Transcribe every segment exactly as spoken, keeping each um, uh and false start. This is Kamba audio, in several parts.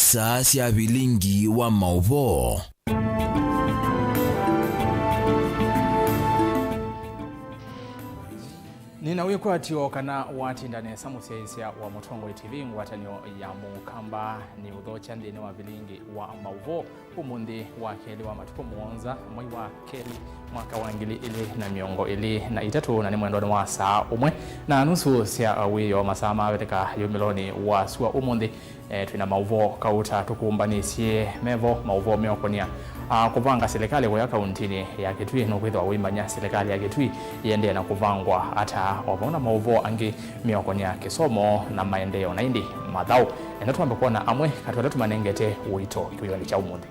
Saa sya vilingi wa maũvoo. Nĩna wĩkwatyo kana watinda nesa mũsyaĩĩsya wa Mũtongoi T V ngwatanĩo ya Mũkamba nĩ ũthokya nthĩnĩ wa vilingi wa maũvoo. Ũmũnthĩ wa kelĩ wa matukũ mũonza, mwei wa kelĩ, mwaka wa ngili ilĩ na mĩongo ĩlĩ na itatũ, na nĩ mwendonĩ wa saa ũmwe na nusu sya wĩoo, masaa maveteka yumĩlonĩ wa sua ũmũnthĩ. E, twĩna maũvoo kauta tũkũmbanĩsye mevo, maũvoo meũkonia, a, kũvanga silikalĩ kũya kauntinĩ ya Kitui. Nũkwĩthĩwa ũimanya silikalĩ ya Kitui ĩendee na kũvangwa ata, o vamwe na maũvoo angĩ meũkonia kĩsomo na maendeeo na ĩndĩ mathaũ. Enda twambe kwona amwe katĩ ala tũmanengete ũito kĩwĩonĩ kya ũmũnthĩ.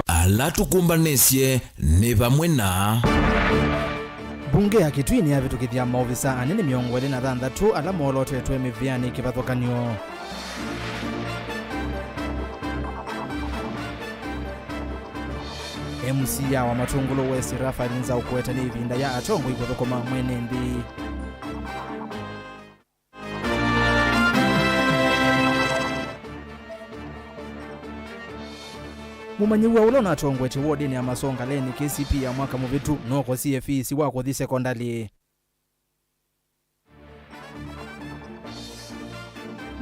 Ala tũkũmbanĩsye nĩ vamwe na. Mbunge ya Kitui nĩyavĩtũkĩthya maovisaa anene mĩongo ĩlĩ na thanthatũ ala moolotetwe mĩvĩanĩ kĩvathũkany'o. M C A wa Matungulu West, Raphael Nzau, kũete nĩ ĩvinda ya atongoi kũthũkũma mwene nthĩ. Mũmanyĩw'a ũla ũnatongoetye wodinĩ ya Masongaleni K C P ya mwaka mũvĩtu nũkosie fiisi wa kũthi sekondalĩ.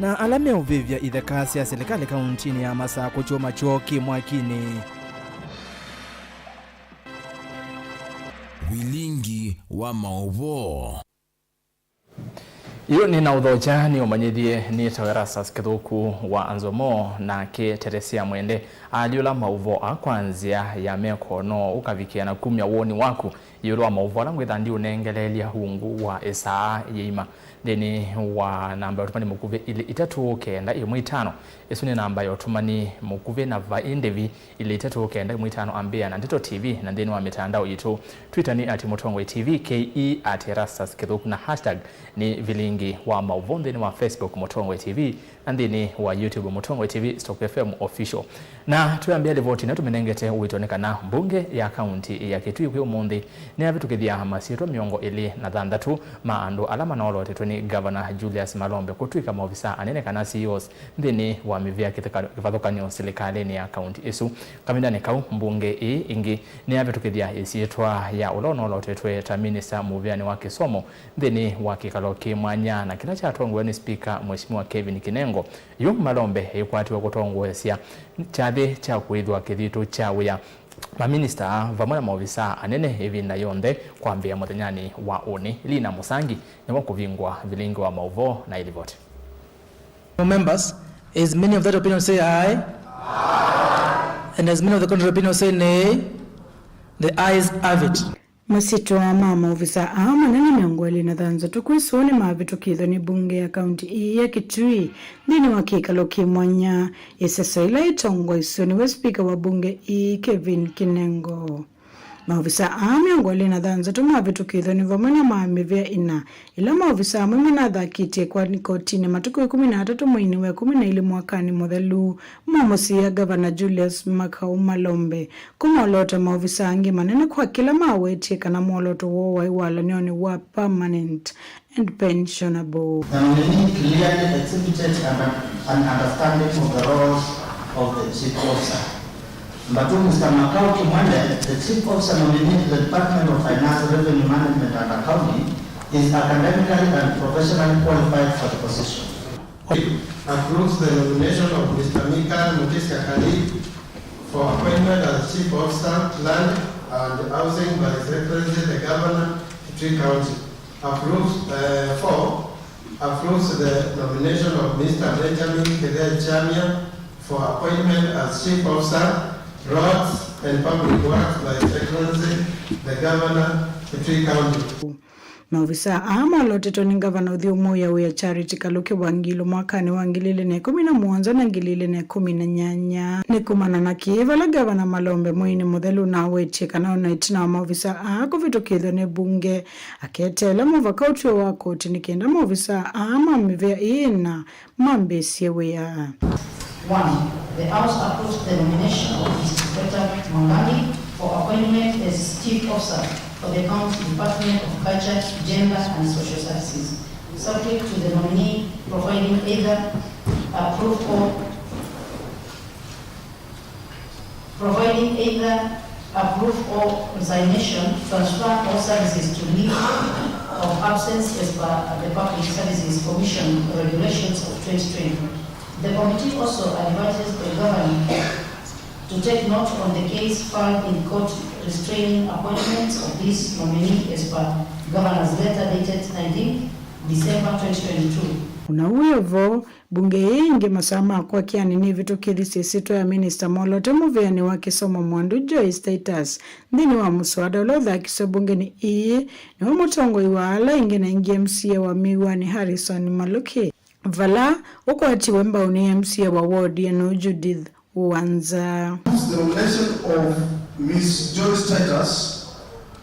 Na ala meũvĩvya itheka sya silikalĩ kauntinĩ ya Masakũ kyũma kyoo kĩ mwakinĩ. Vilingi wa maũvoo. Yu nĩnaũthokya nĩũmanyĩthye nĩtawa Erastus Kĩthũku wa Anzomo, nake Teresia Mwende aalyũla maũvoo aa kwa nzĩa ya meko no ũkavikĩa na kumya woni waku ĩũlũ wa maũvoo ala ngwĩtha ndiũnengeleelya ungu wa ĩsaa yĩima nthĩnĩ wa namba ya ũtũmani mũkuvĩ ilĩ itatũ kenda ĩmwe itano. Ĩsu nĩ namba ya ũtũmani mũkuvĩ na vai ndĩvi ilĩ itatũ kenda ĩmwe itano. Ambĩa na Ndeto T V na nthĩnĩ wa mĩtandao yitũ, Twitter nĩ at Mũtongoi T V, K E at Erastus Kĩthũku na hashtag nĩ vilingi wa maũvoo nthĩnĩ wa Facebook Mũtongoi T V na nthĩnĩ wa YouTube Mũtongoi T V stroke F M Official. Na twĩambĩa livoti ĩla tũmĩnengete ũito nĩ kana mbunge ya kaunti ya Kitui kwĩ ũmũnthĩ nĩyavĩtũkĩthya masyĩtwa mĩongo ĩlĩ na thanthatũ ma andũ ala manoolotetwe nĩ Ngavana Julius Malombe kũtw'ĩka maovisaa anene kana C E Os nthĩnĩ wa mĩvĩa kĩtheka-, kĩvathũkany'o silikalĩnĩ ya kaunti ĩsu. Kavindanĩ kau, mbunge ĩĩ ĩngĩ nĩyavĩtũkĩthya ĩsyĩtwa ya ũla ũnoolotetwe ta minista mũvĩanĩ wa kĩsomo nthĩnĩ wa kĩkalo kĩ mwanya na kĩla kyatongoew'e nĩ spika Mheshimiwa Kevin Kinengo. Yu Malombe ĩkwatiwe kũtongoesya kyathĩ kya kũĩthw'a kĩthitũ kya wĩa maminista vamwe na maovisaa anene ĩvinda yonthe kwambĩĩa mũthenyanĩ wa ũnĩ. Lina Mũsangi nĩwe ũkũvingũa vilingi wa maũvoo na ĩlivoti. Members, as many of that opinion say aye, and as many of the contrary opinion say nay, the ayes have it. Masyĩtwa ma maovisaa aa manene mĩongo ĩlĩ na thanthatũ kwĩ sũũ nĩmavĩtũkĩthw'e nĩ mbunge ya kaunti ĩĩ ya Kitui nthĩnĩ wa kĩkalo kĩ mwanya. Ĩseso ĩla ĩtongoesw'e nĩwe spika wa mbunge ĩĩ, Kevin Kinengo. Maovisaa aa mĩongo ĩlĩ na thanthatũ mavĩtũkĩthw'e nĩ vamwe na ma mĩvĩa ĩna, ĩla maovisaa amwe manathakĩtye kwa kotinĩ matukũ ĩkũmi na atatũ mweinĩ wa ĩkũmi na ilĩ mwakanĩ mũthelu, mamũsiĩĩa Ngavana Julius Makau Malombe kũmwoloota maovisaa angĩ manene kwa kĩla mawetie kana mwoloto woo waĩ walany'onĩ wa permanent and pensionable. The nominee clearly exhibited an, an understanding of the roles of the chief officer. Number two, Mister Makau Kimwende, the chief officer nominee to the Department of Finance, Revenue Management and Accounting, is academically and professionally qualified for the position. Approves the nomination of Mister Michael Mutisya Khalid for appointment as Chief Officer, Land and Housing by His Excellency the Governor, Kitui County. Approves, uh, four, approves the nomination of Mister Benjamin Kithee Chamia for appointment as Chief Officer, Roads and Public Works by His Excellency the Governor, Kitui County. Maovisaa aa molotetwe nĩ ngavana ũthyũmũĩa wĩa Charity Kaluki Wangilu mwakanĩ wa ngili ilĩ na ĩkũmi na mũonza na ngili ilĩ na ĩkũmi na nyanya. Nĩ kumana na kĩĩ vala Ngavana Malombe mweinĩ mũthelu ũnawetie kana ona ĩtina wa maovisaa aa kũvĩtũkĩthw'a nĩ mbunge, aketeela mũvaka ũtw'e wa koti nĩ kenda maovisaa aa ma mĩvĩa ĩĩ ĩna mambĩĩsye wĩa. One, the House approves the nomination of Mister Peter Mwangangi for appointment as Chief Officer for the County Department of Culture, Gender and Social Services. subject to the nominee providing either a proof or providing either a proof or resignation, transfer or services to leave of absence as per the Public Services Commission regulations of twenty twenty. The committee also advises the governor to take note on the case filed in court restraining appointments of this nominee as per governor's letter dated nineteenth December twenty twenty-two. Ona wĩ o vo, mbunge ĩĩ ĩngĩ masaa ma kwakĩanĩ nĩvĩtũkĩthisye ĩsyĩtwa ya Minista mwolote mũvĩanĩ wa kĩsomo Mwandu Joyce Titus nthĩnĩ wa mũswada ũla ũthakiswe mbungenĩ ĩĩ, nĩwe mũtongoi wa ala aingĩ na aingĩ M C A wa Miwani Harrison Maluki, vala ũkwatiwe mbau nĩ M C A wa ward ĩno Judith Wanza. The nomination of Miss Joyce Titus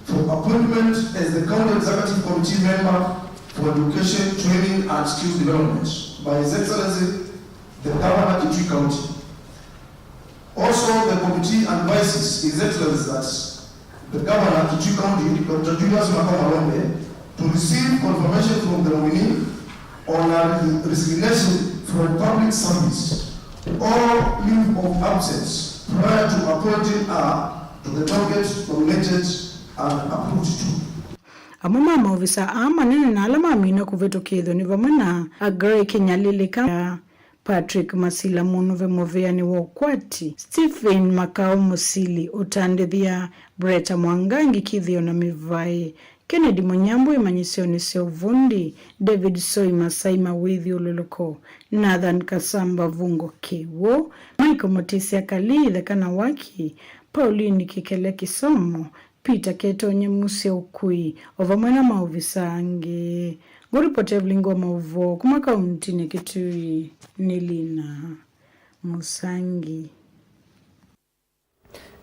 for appointment as the County Executive Committee member for Education, Training and Skills Development by His Excellency the Governor, Kitui County. Also, the committee advises His Excellency that the Governor, Kitui County, Doctor Julius Makau Malombe, to receive confirmation from the nominee on a resignation from public service or leave of absence prior to appointing her to the docket nominated and approved to. Amwe ma maovisa aa manene na ala mamina kũvĩtũkĩĩthw'a nĩ vamwe na Aggrey Kĩnyalilĩka, Patrick Masila mũnuve mũvĩanĩ wa ũkwati, Stephen Makau Mũsili ũtandĩthya, Breta Mwangangi kĩthĩo na mĩvaĩ, Kennedy Mũnyambũ imanyĩsyonĩ sya ũvundi, David Soi Masai mawĩthyũlũlũko, Nathan Kasamba Vungo kĩw'ũ, Michael Mũtĩsya Kalii itheka na waki, Pauline Kĩkele kĩsomo, Peter Ketonye Musya ũkui, o vamwe na maovisa angĩ. Ngũripoti Evelyn wa maũvoo kuma kauntinĩ Kitui nĩ Lina Mũsangi.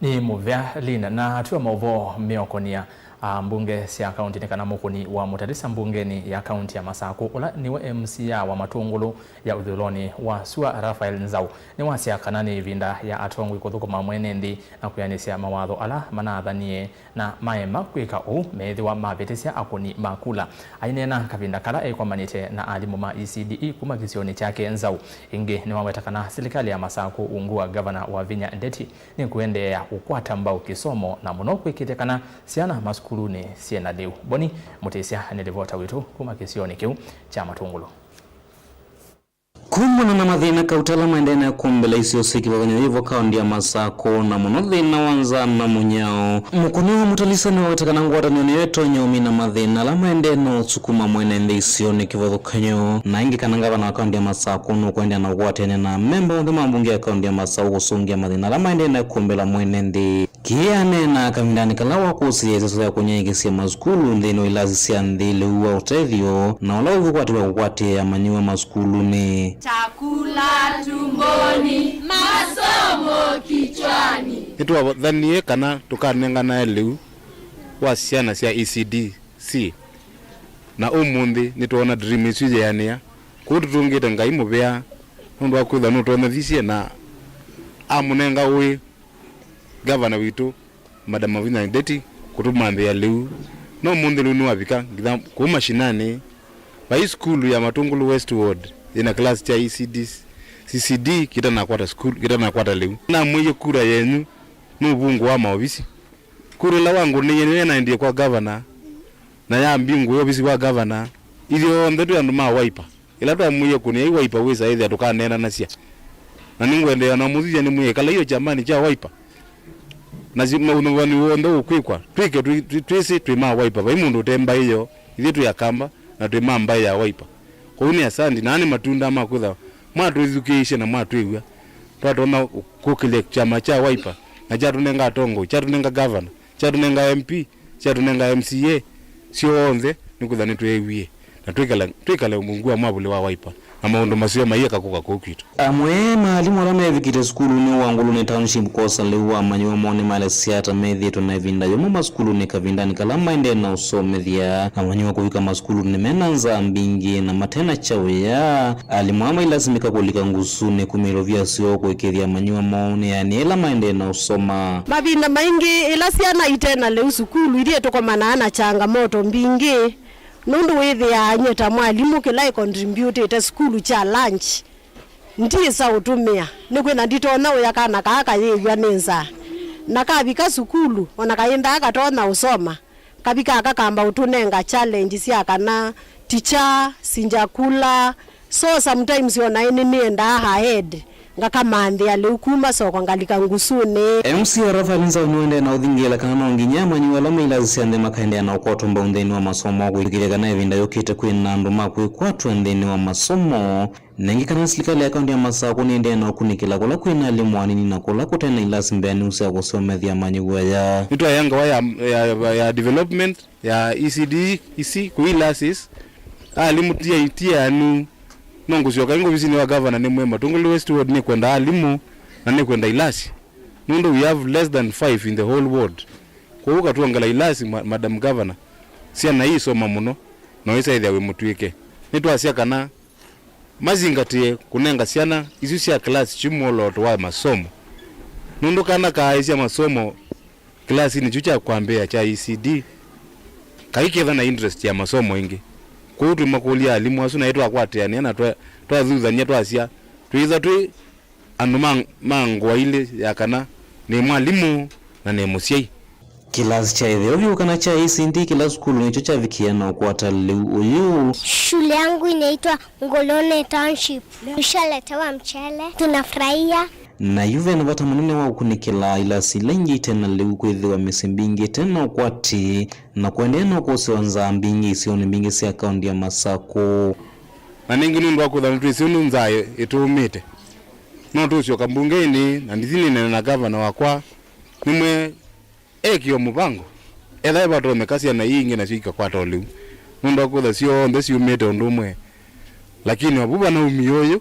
Nĩ mũvea Lina na atw'a maũvoo meũkonia, a, mbunge sya kaunti nĩ kana mũkũni wa mũtalisa mbungenĩ ya kaunti ya Masakũ, ũla nĩwe M C A wa Matũngũlũ ya ũthũĩlonĩ wa sua, Raphael Nzau, nĩwasya kana nĩ ĩvinda ya atongoi kũthũkũma mwene nthĩ na kwĩanĩsya mawatho ala manathanie na maema kwĩka ũu meethĩwa mavĩtĩsya akũni ma kula. Aineena kavinda kala eĩkomanĩte na alimũ ma E C D E kuma kĩsionĩ kyake Nzau, ĩngĩ nĩwaweta kana silikalĩ ya Masakũ ungu wa Ngavana Wavinya Ndeti nĩkũendeea kũkwata mbau kĩsomo na mũno kwĩkĩĩthya kana syana masukulunĩ syĩ na lĩu. Boni Mũtĩsya nĩ livota witũ kuma kĩsionĩ kĩu kya Matũngũlũ. Kumana na mathĩna kauta ala maendee na kũmbĩla isio syĩ kĩvathũkany'o yĩvo kaũnti ya Masakũ, na mũno thĩna wa nzaa na mũnyao, mũkũni wa mũtalisa nĩwaweta kana ngwatanĩo nĩyo ĩtonya ũmina mathĩna ala maendee na ũsukuma mwene nthĩ isionĩ kĩvathũkany'o, na ĩngĩ kana ngavana wa kaũnti ya Masakũ nũkũendeea na ũkwatĩanĩa na amemba onthe ma mbunge ya kaũnti ya Masakũ kũsũngĩa mathĩna ala maendee na kũmbĩla mwene nthĩ. Kĩĩ aneena kavindanĩ kala wakũsĩĩe ĩseso ya kũnyaĩĩkĩsya masukulu nthĩnĩ wa ilasi sya nthĩ lĩu wa ũtethyo, na ũla ũkwatĩw'a kũkwatĩĩa amanyĩw'a masukulunĩ. Chakula tumboni, masomo kichwani. Nĩtwathanie kana tũkanenganae lĩu wa syana sya E C D C, na ũmũnthĩ nĩtwoona dream ĩsu yĩanĩa. Kwoou tũtũngĩte Ngai mũvea nũndũ wa kwĩthwa nũtwonethisye na amũnenga ũĩ Ngavana witũ, Madam Wavinya Ndeti, kũtũmanthĩa lĩu. No ũmũnthĩ lĩu nĩwavika nginya kũu mashinani. Vai sukulu ya Matũngũlũ West Ward yĩna class kya E C D, C C D kĩtanakwata sukulu, kĩtanakwata lĩu. Namwĩie kura yenyu nĩ ũvungũ wa maovisi. Kura ĩla wangũnĩie nĩyo yanaendie kwa ngavana, na yambingũĩa ovisi wa ngavana. Ithyonthe twĩ andũ ma Wiper. Ĩla twamwĩie kũnĩai Wiper wĩsa ĩthĩa tũkaneenanasya. Na nĩngwendeea na mũthithya nĩmwĩe ĩkalai o kyamanĩ kya Wiper. Na si-, maũthũvanĩo w'onthe ũkwĩkwa, twĩke twĩ-, twĩ-, twĩsĩ twĩ ma Wiper. Vai mũndũ ũte mbaĩ yoo, ithyĩ twĩ Akamba, na twĩ ma mbaĩ ya Wiper. Kwoou nĩ asandi, na aa nĩ matunda ma kwĩthwa mwatwĩthukĩĩsye na mwatwĩw'a. Twatonya kũkĩlya kyama kya Wiper, na kyatũnenga atongoi, kyatũnenga gavana, kyatũnenga M P, kyatũnenga M C A, syonthe nĩkwĩthwa nĩtweewie, na twĩkala, twĩkale ungu wa mwavuli wa Wiper, na maũndũ maseo maieka kũka kũu kwitũ. Amwe ma alimũ ala mevikĩte sukulunĩ wa Nguluni Township kwosa lĩu wa amanyĩw'a moo nĩmaelesya ata methĩĩtwe na ĩvinda yũmũ masukulunĩ kavindanĩ kala maendee na ũsomethya. Amanyĩw'a kũvika masukulunĩ me na nzaa mbingĩ na mate na kyaũ ya alimũ aa mailasimĩka kũlika ngusunĩ kumĩlya ovisi syoo kũĩkĩĩthya amanyĩw'a moo nĩ yaanĩa ĩla maendee na ũsoma. Mavinda maingĩ, ĩla syana ite na lĩu sukulu, ithyĩ tũkomanaa na changamoto mbingĩ. Nũndũ wĩthĩaa nyie ta mwalimũ kĩla ĩcontributĩte sukulu kya lunch, ndiĩsa ũtũmĩa, nĩkwĩtha nditonya ũya kana kaa kayĩw'a nĩ nzaa. Na kavika sukulu, ona kaendaa katonya ũsoma, kavika kakamba ũtũnenga challenge sya kana, "Ticha, sinjakula." So sometimes ona ĩĩ nĩnĩendaa ahead, ngakamanthĩa lĩu kuma soko ngalika ngusunĩ. M C A Raphael Nzau nĩwendeea na ũthingĩĩla kana no nginya amanyĩw'a ala me ilasĩ sya nthĩ makaendeea na ũkwatwa mbau nthĩnĩ wa masomo, kwĩtĩkĩlya kana ĩvinda yũkĩte kwĩ na andũ ma kwĩkwatw'a nthĩnĩ wa masomo. Na ĩngĩ kana silikalĩ ya kaũntĩ ya Masakũ nĩendeea na ũkunĩkĩla kũla kwĩ na alimũ anini na kũla kũte na ilasĩ mbeanĩu sya kũsomethya amanyĩw'a aya. Nĩtwaĩa ngewa ya, ya, ya development ya E C D ici kũi ilasĩ. Alimũ ti, ti eanu. No ngũsyoka ĩngĩ ovisinĩ wa gavana nĩmwĩe Matungulu West Ward nĩkwenda alimũ na nĩkwenda ilasĩ. Nũndũ we have less than five in the whole ward. Kwoou katwongela ilasĩ, ma-, Madam Governor. Syana iisoma mũno, na ũisaĩthya wĩ mũtw'ĩke. Nĩtwasya kana mazingatĩe kũnenga syana isu sya class kyu mwolooto wa masomo. Nũndũ kana kaaĩsya masomo kĩlasinĩ kyu kya kwambĩĩa kya E C D, kaiketha na interest ya masomo ĩngĩ. Kwoou twĩmakũlya alimũ asu, naĩ twakwatĩanĩa na twa-, twathuthany'a twasya, twĩĩtha twĩ andũ ma, ma ngũa ilĩ, ya kana nĩ mwalimũ na nĩ mũsyai. Kĩlasi kya ĩtheo vyũ kana kya E C D kĩla sukulu nĩkyo kyavikĩe na ũkwata lĩu ũyũ. Shule yangu inaitwa Ngolone Township. Tushaletewa mchele, tunafurahia. Na yu ve na vata mũnene wa ũkunĩkĩla ilasi ila ingĩ ite na lĩu kwĩthĩwa mĩsyĩ mbingĩ ite na ũkwati na kũendeea na ũkũsĩwa nzaa mbingĩ isionĩ mbingĩ sya kaũntĩ ya Masakũ. Na nĩngĩ nũndũ wa kwĩthwa nĩtwĩsĩ ũndũ nzaa ĩ-, ĩtũũmĩte, no tũsyoka mbungeinĩ na ndithi nĩneena na gavana wakwa, nĩmwe ekĩe o mũvango, ethĩwa vatonyeka syana ii ingĩ nasyo ikakwata o lĩu, nũndũ wa kwĩthwa syonthe syumĩte ũndũ ũmwe. Lakini o vu vanaumie ũyũ,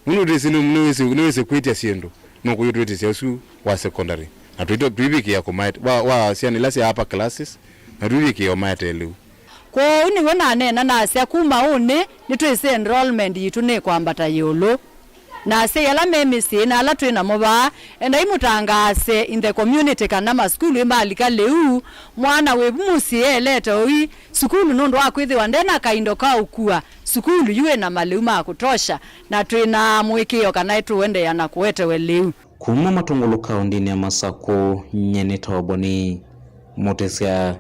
nũndũ twĩsĩ nĩ, nĩwĩsĩ, nĩwĩsĩ kwĩtya syĩndũ, nũkũyũtwĩtĩsya ũsu wa secondary. Na tũito-, tũivikĩa kũmaete, wa, wa syana ila sya upper classes, na tũivikĩa ũmaete lĩu. Kwoou nĩw'o naneena nasya, kuma ũnĩ nĩtwĩsĩ enrollment yitũ nĩkwambata ĩũlũ. Na asyai ala me mĩsyĩ na ala twĩ namo vaa, endai mũtangaase in the community kana masukulu ĩmalika lĩu, mwana wĩ vu mũsyĩ elete ũi sukulu nũndũ wa kwĩthĩwa nde na kaindo ka ũkua sukulu yu ĩna malĩu ma kũtosha, na twĩ na mũĩkĩĩo kana ĩtũendeea na kũetewe lĩu. Kuma Matungulu kaũntĩnĩ ya Masakũ, nyie nĩ Toboni Mũtĩsya.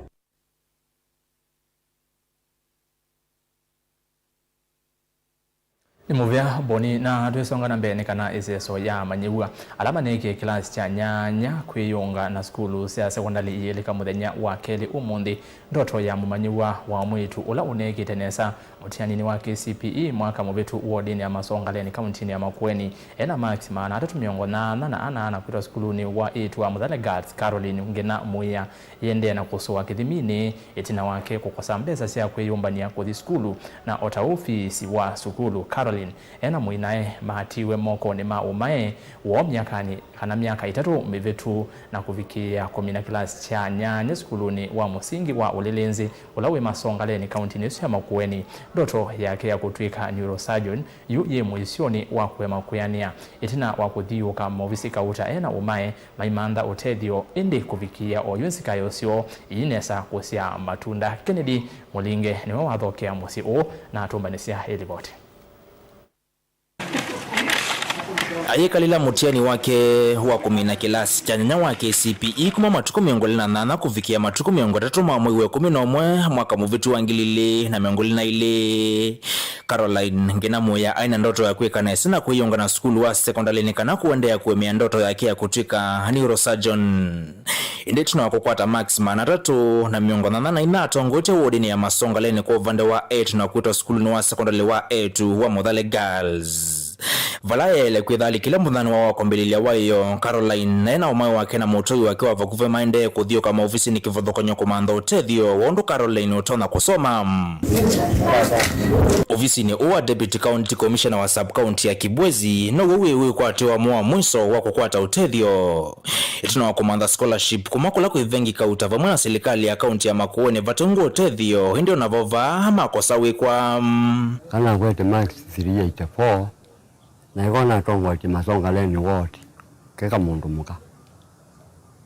Nĩ mũvea Boni, na twĩsonga na mbee nĩ kana ĩseso ya amanyĩw'a ala maneekie kĩlasi kya nyanya kwĩyũnga na sukulu sya sekondalĩ iilĩka mũthenya wa kelĩ ũmũnthĩ. Ndoto ya mũmanyĩw'a wa mwĩĩtu ũla ũneekĩte nesa mũtianĩnĩ wa K C P E mwaka mũvĩtu wodinĩ ya Masongaleni kauntinĩ ya Makueni, ena maksi maana atatũ mĩongo nyanya na ana na kwĩtwa sukulunĩ wa ĩĩtu wa Mũthale Girls, Caroline Ngina Mũia, yĩendee na kũsũa kĩthiminĩ ĩtina wake kũkosa mbesa sya kwĩyũmbany'a kũthi sukulu, na o ta ũu fees wa sukulu. Caroline ena mũinae maatiwe mokonĩ ma ũmae woo myakanĩ kana myaka ĩtatũ mĩvĩtu na kũvikĩĩa kũmina kĩlasi kya nyanya sukulunĩ wa mũsingi wa Ũlĩlĩnzĩ ũla wĩ Masongaleni kauntinĩ ĩsu ya Makueni. Ndoto yake ya kũtw'ĩka neurosurgeon yu yĩ mũisyonĩ wa kũema kwĩanĩa. Ĩtina wa kũthiũũka maovisi kauta ena ũmae maimantha ũtethyo, ĩndĩ kũvikĩĩa oyu nzika ya ũseo iinesa kũsyaa matunda. Kennedy Mũlinge nĩwe wathokea mũsyĩ ũũ na atũmbanĩsya ĩ livoti. Ayĩkalĩla mũtiani wake wa kũmina kĩlasi kya nyanya wa K C P E kuma matukũ mĩongo ĩlĩ na nyanya kũvikĩa matukũ mĩongo ĩtatũ ma mwei wa ĩkũmi na ũmwe mwaka mũvĩtu wa ngili ilĩ na mĩongo ĩlĩ na ilĩ. Caroline Ngina Mũya aĩ na ndoto ya kwĩka nesa na kwĩyũnga na sukulu wa sekondalĩ nĩ kana kũendeea kũemea ndoto yake ya kũtw'ĩka neurosurgeon. Ĩndĩ ĩtina wa kũkwata maksi maana atatũ na mĩongo nyanya na inya atongoetye wodinĩ ya Masongaleni kwa ũvande wa eĩtu na kwĩtwa sukulunĩ wa sekondalĩ wa eĩtu wa Mũthale Girls, vala yaĩle kwĩtha alikile mũthenya wa kwambĩlĩlya waĩo. Caroline naĩ na ũmae wake na mũtũi wake wa vakuvĩ maendee kũthiũka maovisinĩ kĩvathũkany'o kũmantha ũtethyo wa ũndũ Caroline ũtonya kũsoma. Ovisinĩ ũũ wa Deputy County Commissioner wa Sub-County ya Kibwezi now'o wĩ wĩkwatyo wamo wa mwiso wa kũkwata ũtethyo. Ĩtina wa kũmantha scholarship kuma kũla kwĩ vengi kauta vamwe na silikalĩ ya kaunti ya Makueni vate ngũ ũtethyo, ĩndĩ ona vo vaa makosa wĩkwa. Kana ngwete marks three eighty-four, na ĩko natongoetye Masongaleni ward, ke kamũndũ mũka.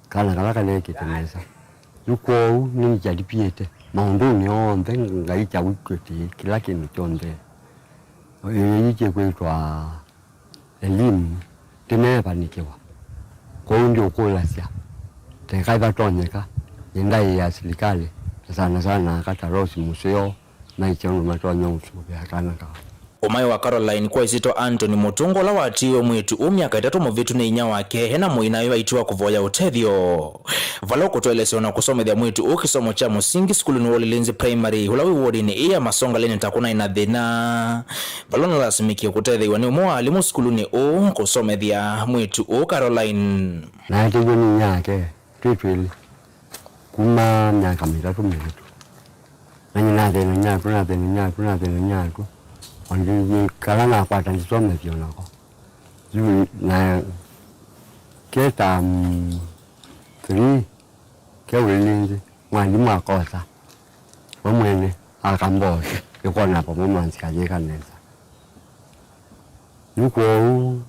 Kana kala kaneekĩte nesa. Yu kwoou nĩnjaribiĩte maũndũnĩ onthe, ngaikya wĩkwĩtĩ kĩla kĩndũ kyonthe. Ĩĩ kĩkwĩtwa elimu, ndĩmeevanĩkĩwa. Kwoou ndiũkũlasya, teka vatonyeka, nĩndaĩa silikalĩ, na sana sana aka ta Rose Mũseo, maisye ũndũ matonya ũsũvĩa kana kao. Ũmaĩ wa Caroline kwa ĩsyĩtwa Anthony Mũtũngũ, ũla watiiwe mwĩĩtu ũũ myaka ĩtatũ mũvĩtu nĩ inyia wake, ena mũinaĩ waitiwa kũvoya ũtethyo. Vala ũkũtwelesya na kũsomethya mwĩĩtu ũũ kĩsomo kya mũsingi sukulunĩ wa Ũlĩlĩnzi Primary, ũla wĩ wodinĩ ĩĩ ya Masongaleni ta kũnaĩ na thĩna. Vala ũnalasimĩkie kũtetheew'a nĩ ũmwe wa alimũ sukulunĩ ũũ kũsomethya mwĩĩtu ũũ Caroline. Naeteew'e nĩ inyia wake twĩ twĩlĩ kuma myaka mĩtatũ mĩvĩtu. Na nyie nathĩna nyaku, nathĩna nyaku, nathĩna nyaku. O ndĩkala nakwata ndĩsomethya o nako. Yu na keta, mm, three, ke Ũlĩlĩnzi, mwalimũ akosa. We mwene akambosya, ĩkona performance kayĩka nesa. Yu kwoou,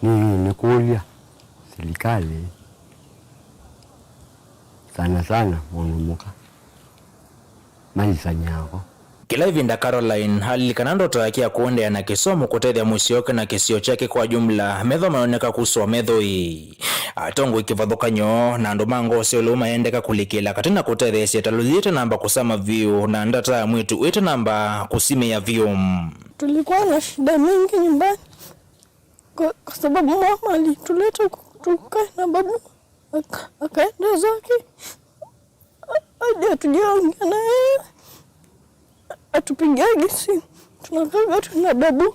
nĩ, nĩkũlya silikalĩ, sana sana mũndũ mũka, maisanyako. Kĩla ĩvinda Caroline alilikana ndoto yake ya kũendeea na kĩsomo kũtethya mũsyĩ wake na kĩsio kyake kwa jumla, metho mayoneka kusũa methoi. Atongoi kĩvathũkany'o na andũ ma ngoo sya ũlou mayendeka kũlikĩla katĩ na kũtetheesya ĩtalũ yĩĩ ĩtanamba kũsama vyũ na ndata ya mwĩĩtu ũũ ĩtanamba kũsimĩa vyũ. Tulikuwa na shida mingi nyumbani kwa, kwa sababu mama alituleta huku tukae na babu, aka-, akaenda zake hadi hatujaongea na yeye. Hatupigiagi simu, tunakaaga tu na babu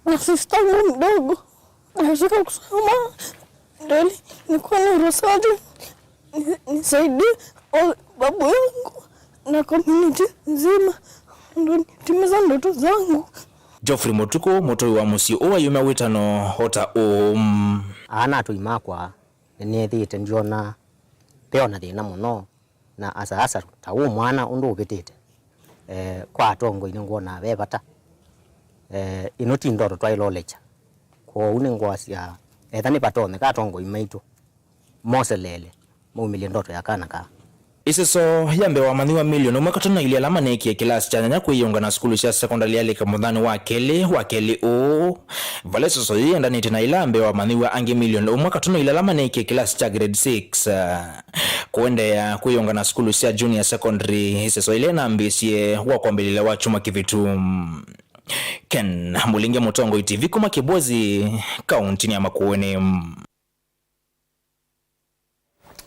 na sister yangu mdogo. Nataka kusoma ndio nikuwa na Rosari, ni-, nisaidie o-, babu yangu na community nzima, ndio nitimiza ndoto zangu. Geoffrey Mũtukũ, mũtũi wa mũsyĩ ũũ ayumya wĩtano o ta ũũ. Ana atũi makwa, nĩnĩthĩĩte ndyona ve o na thĩna mũno. Na asa asa ta ũũ mwana ũndũ ũvĩtĩte, eh, kwa atongoi nĩngwonaa ve vata. Eh, ĩno ti ndoto twaĩlolekya. Kwoou nĩngwasya, etha nĩvatonyeka atongoi maitũ moseleele maumĩlye ndoto ya kana kaa. Ĩseso ya mbee wa amanyĩw'a milioni ũmwe katũna ilĩ ala maneekie kĩlasi kya nyanya kwĩyĩũnga na sukulu sya sekondalĩ yalika mũthanĩ wa kelĩ wa kelĩ ũũ. Vala ĩseso yĩĩ yendanĩte na ila mbee wa amanyĩw'a angĩ milioni ũmwe katũna ilĩ ala maneekie kĩlasi kya grade six. Kũendeea kwĩyũnga na sukulu sya junior secondary, ĩseso ĩla ĩnambĩĩsye wa kwambĩlĩlya wa kyumwa kĩvĩtu. Ken Mũlinge, Mũtongoi T V kuma Kĩbozi, kauntinĩ ya Makueni.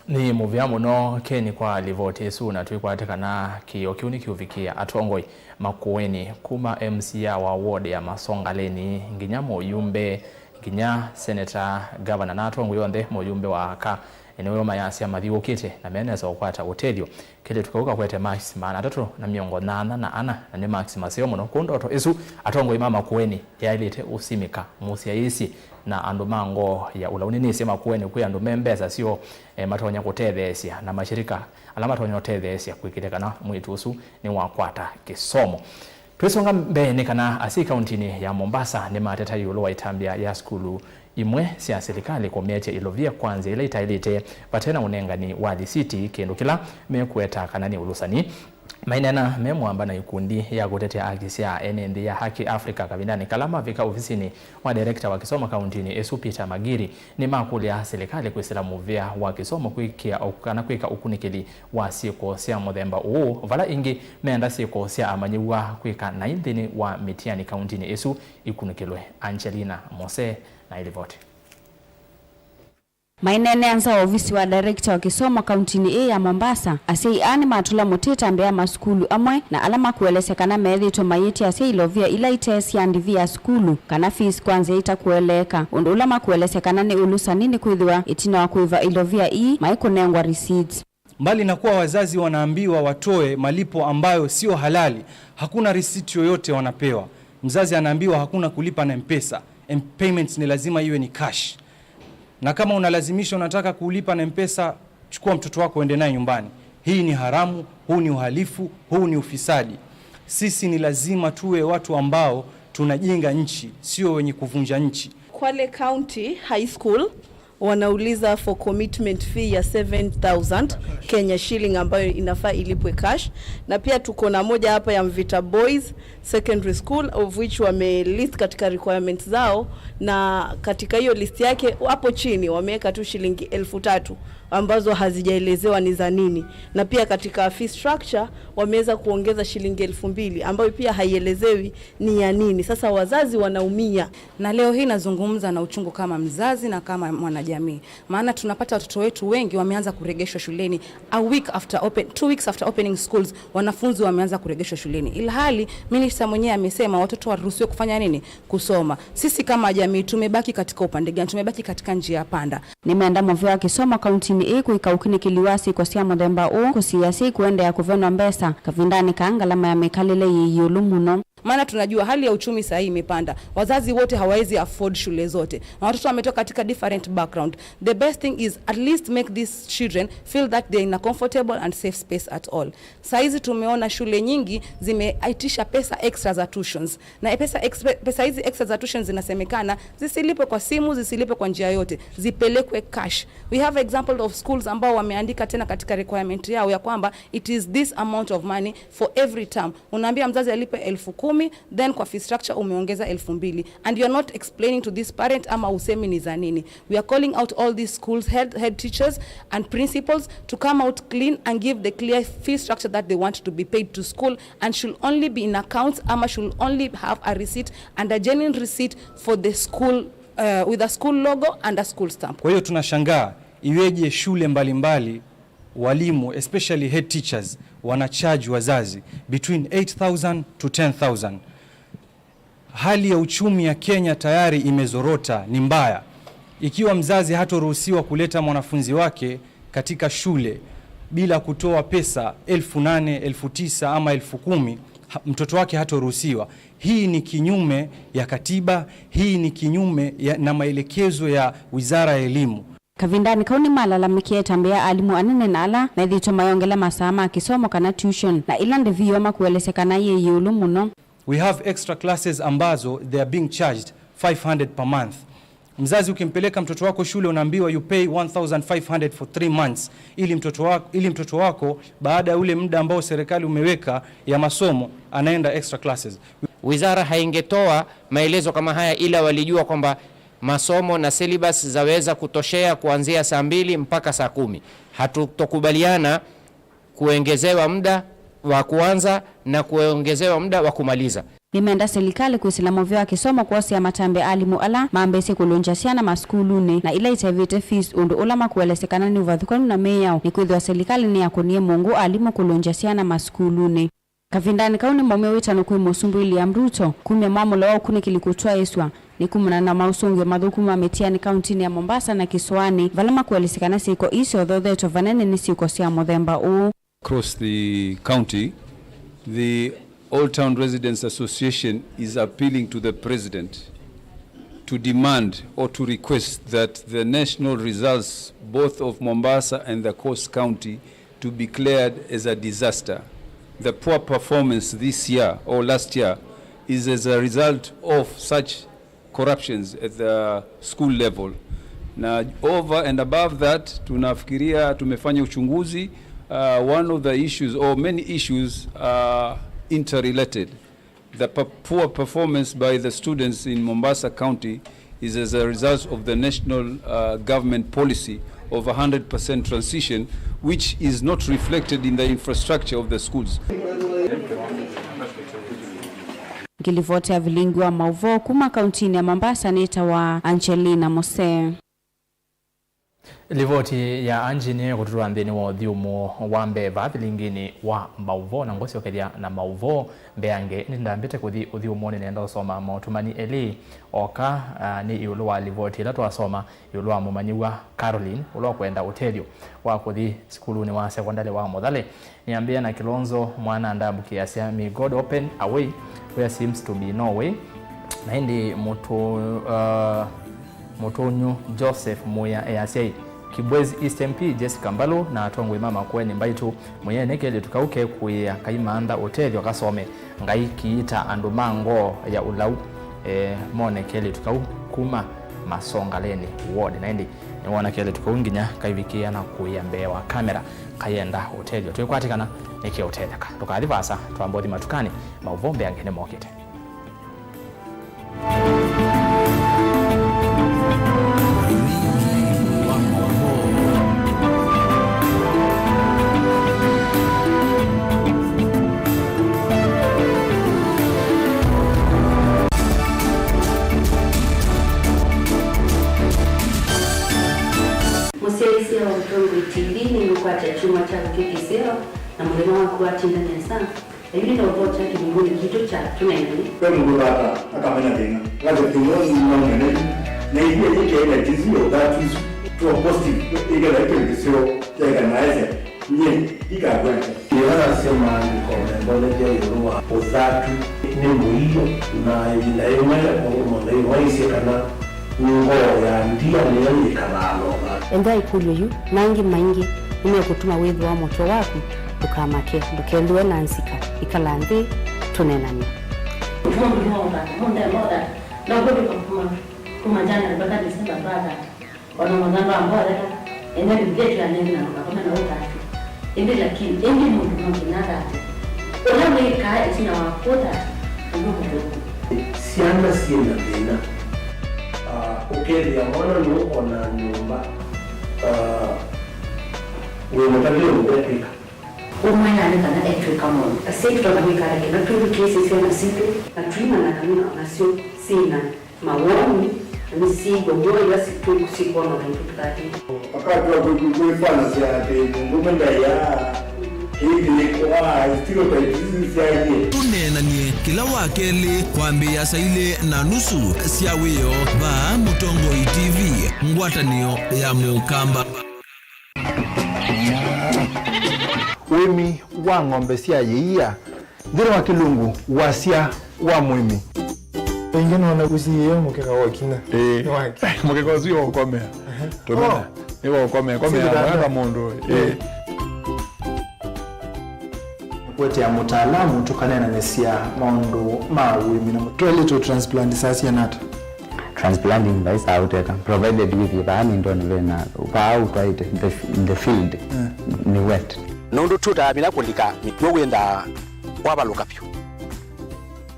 Nĩ mũvea mũno Ken kwa livoti ĩsu, na twĩkwate kana kĩĩo kĩu nĩkĩũvikĩa atongoi Makueni, kuma M C A wa ward ya Masongaleni nginya mũyumbe, nginya seneta, gavana na atongoi onthe, mũyumbe wa aka. Nĩw'o mayasya mathiũũkĩte na menesa ũkwata ũtethyo. Kelĩtu kau kakwete marks maana atatũ na mĩongo nyanya na ana, na nĩ marks maseo mũno. Kwoou ndoto ĩsu atongoi ma Makueni yaĩlĩte ũsimĩka mũsyaĩĩsye na andũ ma ngoo ya ũlau. Nĩnĩsĩ Makueni kwĩ andũ me mbesa syoo, eh, matonya kũtetheesya na mashirika ala matonya ũtetheesya kwĩkĩthya kana mwĩĩtu ũsu nĩwakwata kĩsomo. Twĩsonga mbee, nĩ kana asyai kauntinĩ ya Mombasa nĩmateta ĩũlũ wa ĩtambya ya sukulu imwe sya silikalĩ kũmĩetya ilovia kwa nzĩa ila itaĩlĩte vate na ũnengani wa lisiti, kĩndũ kĩla mekweta kana nĩ ũlũsani. Maineena me mũamba na ikundi ya kũtetea haki sya ene nthĩ ya Haki Africa kavindanĩ kala mavika ovisinĩ wa director wa kĩsomo kauntinĩ ĩsu Peter Magiri, nĩmakũlya silikalĩ kwĩsĩla mũvĩa wa kĩsomo kwĩkĩa ũ-, kana kwĩka ũkunĩkĩli wa syĩko sya mũthemba ũũ, vala ĩngĩ meenda syĩko sya amanyĩw'a kwĩka naĩ nthĩnĩ wa mĩtiani kauntinĩ ĩsu ikunĩkĩlwe. Angelina Mose na ĩlivoti. Maineenea nza wa ovisi wa director wa kĩsomo kauntinĩ ĩĩ ya Mombasa, asyai aa nĩmatũla mũtĩ ĩtambya ya masukulu amwe na ala makũelesya kana meethĩĩtwe mayĩtya asyai ilovia ila ite sya ndivi ya sukulu kana fees kwa nzĩa itakũeleeka, ũndũ ũla makũelesya kana nĩ ũlũsani nĩkwĩthĩwa ĩtina wa kũĩva ilovia ii maikũnengwa receipts. Mbali na kuwa wazazi wanaambiwa watoe malipo ambayo sio halali, hakuna risiti yoyote wanapewa. Mzazi anaambiwa hakuna kulipa na M-Pesa. M-, payments ni lazima iwe ni cash. Na kama unalazimisha, unataka kulipa na M-Pesa, chukua mtoto wako uende naye nyumbani. Hii ni haramu, huu ni uhalifu, huu ni ufisadi. Sisi ni lazima tuwe watu ambao tunajenga nchi, sio wenye kuvunja nchi. Kwale County High School, Wanauliza for commitment fee ya seven thousand Kenya shilling ambayo inafaa ilipwe cash, na pia tuko na moja hapa ya Mvita Boys Secondary School, of which wame list katika requirements zao, na katika hiyo list yake hapo chini wameweka tu shilingi elfu tatu ambazo hazijaelezewa ni za nini, na pia katika fee structure wameweza kuongeza shilingi elfu mbili ambayo pia haielezewi ni ya nini. Sasa wazazi wanaumia. Na leo hii nazungumza na uchungu kama mzazi na kama mwanajamii, maana tunapata watoto wetu wengi wameanza kuregeshwa shuleni a week after open, two weeks after opening schools, wanafunzi wameanza kuregeshwa shuleni, ilhali minister mwenyewe amesema watoto waruhusiwe kufanya nini? Kusoma. Sisi kama jamii tumebaki katika upande gani? Tumebaki katika njia panda. Nĩmenda mũvea wa kĩsomo kauntinĩ ĩĩ kũika ũkunĩkĩli wa syĩko sya mũthemba ũũ, kũsiĩĩa syai kũendeea kũvenwa mbesa kavindanĩ kaa ngalama ya mĩkalĩle yĩ ĩũlũ mũno. Maana tunajua hali ya uchumi saa hii imepanda. Wazazi wote hawawezi afford shule zote. Na watoto wametoka katika different background. The best thing is at least make these children feel that they're in a comfortable and safe space at all. Saa hizi tumeona shule nyingi zimeitisha pesa extra za tuitions. Na pesa extra, pesa hizi extra za tuitions zinasemekana zisilipwe kwa simu, zisilipwe kwa njia yote, zipelekwe cash. We have example of schools ambao wameandika tena katika requirement yao ya kwamba it is this amount of money for every term. Unaambia mzazi alipe elfu kumi, then kwa fee structure umeongeza elfu mbili. And you're not explaining to this parent ama usemi ni za nini. We are calling out all these schools, head, head teachers and principals to come out clean and give the clear fee structure that they want to be paid to school and should only be in accounts ama should only have a receipt and a genuine receipt for the school, uh, with a school logo and a school stamp. Kwa hiyo tunashangaa iweje shule mbalimbali walimu, especially head teachers, wana charge wazazi between eight thousand to ten thousand. Hali ya uchumi ya Kenya tayari imezorota, ni mbaya. Ikiwa mzazi hatoruhusiwa kuleta mwanafunzi wake katika shule bila kutoa pesa elfu nane, elfu tisa ama elfu kumi, ha-, mtoto wake hatoruhusiwa. Hii ni kinyume ya katiba, hii ni kinyume ya, na maelekezo ya Wizara ya Elimu. Kavindanĩ kau nĩmalalamĩkie ĩtambya ya alimũ anene na ala methĩĩtwe mayongela masaa ma kĩsomo kana tuition, na ĩla ndĩvi yoo makũelesya kana yĩ ĩũlũ mũno. We have extra classes ambazo they are being charged five hundred per month. Mzazi, ukimpeleka mtoto wako shule unaambiwa you pay one thousand five hundred for three months ili mtoto wako, ili mtoto wako baada ya ule muda ambao serikali umeweka ya masomo anaenda extra classes. Wizara haingetoa maelezo kama haya, ila walijua kwamba masomo na syllabus zaweza kutoshea kuanzia saa mbili mpaka saa kumi. Hatutokubaliana kuongezewa muda wa kuanza na kuongezewa muda wa kumaliza. Nĩmenda silikalĩ kwĩsĩla mũvea wa kĩsomo kwosea matambya alimũ ala mambĩĩsye kũlũngya syana masukulunĩ na ila itevĩte fees ũndũ ũla makũelesya kana nĩ ũvathũkanu na mĩao, nĩkwĩthĩwa silikalĩ nĩyakũnie mũngũ alimũ kũlũngya syana masukulunĩ. Kavindanĩ kau nĩmaumya wĩtano kwĩ Mũsumbĩ William Ruto kumya mwamũlo wa ũkunĩkĩli kũtwaĩĩsw'a nĩ kumana na maũsũngĩo mathũku ma mĩtianĩ kauntinĩ ya Mombasa na Kĩsũanĩ, vala makũelesya kana syĩko ii syothothetwe vanene nĩ syĩko sya mũthemba ũũ. Across the county, the Old Town Residents Association is appealing to the President to demand or to request that the national results, both of Mombasa and the Coast County, to be declared as a disaster. The poor performance this year or last year is as a result of such corruptions at the school level. Na over and above that, tunafikiria tumefanya uchunguzi. Uh, one of the issues or many issues are interrelated. The p-, poor performance by the students in Mombasa County is as a result of the national, uh, government policy of one hundred percent transition, which is not reflected in the infrastructure of the schools. Ngilivoti ya vilingi wa mauvoo kuma kauntinĩ ya Mombasa nĩtawa Angelina Mose. Livoti ya Angie nĩyo ĩkũtũtwaa nthĩnĩ wa ũthyũmũo wa mbee vaa vilingini wa mauvoo, na ngũsyokethya na mauvoo mbeange. Ĩndĩ ndambĩte kũthi ũthyũmũonĩ, nenda ũsoma maũtũmani elĩ oka, ah, nĩ ĩũlũ wa livoti ĩla twasoma ĩũlũ wa mũmanyĩw'a Caroline ũla ũkwenda ũtethyo wa kũthi sukulunĩ wa sekondalĩ wa Mũthale. Nĩambĩĩa na Kilonzo mwana ndambũkĩasya, "May God open a way where seems to be no way." Na ĩndĩ mũtũ-, uh, mũtũnyũ Joseph Mũya easya, "Kibwezi East M P Jessica Mbalu na atongoi ma Makueni Mbaitu, mũyene kelĩtu kau kekũĩa kaimantha ũtethyo kasome. Ngai kĩita andũ ma ngoo ya ũlau, eh, mone kelĩtu kau kuma Masongaleni ward." Na ĩndĩ Nĩwona kelĩtu kau nginya kaivikĩĩa na kũĩa mbee wa kamera, kayenda ũtethyo. Twĩkwatĩkana, nĩkĩũtetheka. Ndũkathi vaasa, twamba ũthi matukanĩ, maũvoo mbeange nĩmokĩte. Mũsyaĩĩsya wa Mũtongoi T V nĩngũkwata kyumwa kya vĩtũkĩ kĩseo na mũthenya waku watinda nesa. Yu nĩ kĩlungu kitũ kya Tũneenany'e. Ve mũndũ ũthata akamanya thĩna. Wate thĩna ũũ nĩ mwana na yu. Na ithyĩ ĩkenda jinsi ya ũthatu isu. Tuwa positive. Ĩkenda ĩkĩndũ kĩseo kyaĩka na aĩsya. Nyie, ndikakwata. Yĩla nasya maandĩko membonethya ĩũlũ wa ũthatu nĩ mũio, na ĩvinda yĩmwe maũndũ monthe waisye kana ngoo ya ndia nĩyo yĩkalaa na ũthatu. Enza ĩkũlyo yu, na angĩ maingĩ nĩmekũtuma wĩthĩwa mũtwe waku. Ndũkamake, ndũkethĩwe na nzika, ĩkala nthĩ, tũneenany'e. Mũndũ no ũthata, mũndũ no ũthata, no kũndũ kuma, kuma January mpaka December twathata. Ona mũthanga wa mbotheka, ene Biblia ĩtwĩanĩte na ndũkakome na ũthatu. Ĩndĩ lakini, ĩndĩ mũndũ no nginya athate. Ũla wĩkaa ĩtina wa kũthata, ũndũ mũthũku. Syana syĩ na thĩna. Ah, ũkethĩa mwana nũũ ona nyũmba, ah, wĩ mũtavĩle ũndũ ekwĩka. Ũmwĩa nĩ kana etwĩka maũndũ. Asyai tũtonya kwĩka ata kĩla twĩthukĩĩsye syana sitũ, na tũimanya kana nasyo syĩ na mawoni, na nĩsyĩw'a w'o ĩla si-, twĩ-, syĩkwona ũndũ tũtatĩte. Akatw'a kwĩ-, kwĩ-, kwĩkwanasya atĩ mũndũũme ndaĩaa, kĩthĩkwa, stereotypes isu syaĩlye. Tũneenany'e kĩla wa kelĩ kwambĩĩa saa ilĩ na nusu sya wĩoo vaa Mũtongoi T V, ngwatanĩo ya Mũkamba. Ũĩmi wa ng'ombe sya yĩia. Nthĩnĩ wa kĩlungu, wasya wa mũĩmi. Ĩngĩ nona ũsiĩĩe mũkeka wa kinya. Ĩĩ. Nĩ wake. Mũkeka ũsu nĩ wa ũkomea. Ehe. Tũmena. Oh. Nĩ wa ũkomea. Komea. Sindikana. Mwaka mũndũ. Ĩĩ. Ĩĩ. Kũetea mũtaalamu tũkaneenanĩsya maũndũ ma ũĩmi na mũ-, toilet transplant saa siana ata? Transplanting vai saa ũteka, provided wĩthĩe vaa mindoni vena, vaa ũtwaĩte, the, the field, mm, nĩ wet. Nũndũ tũtaa vinya kũlika mĩtuo wĩndaa kwavalũka vyũ.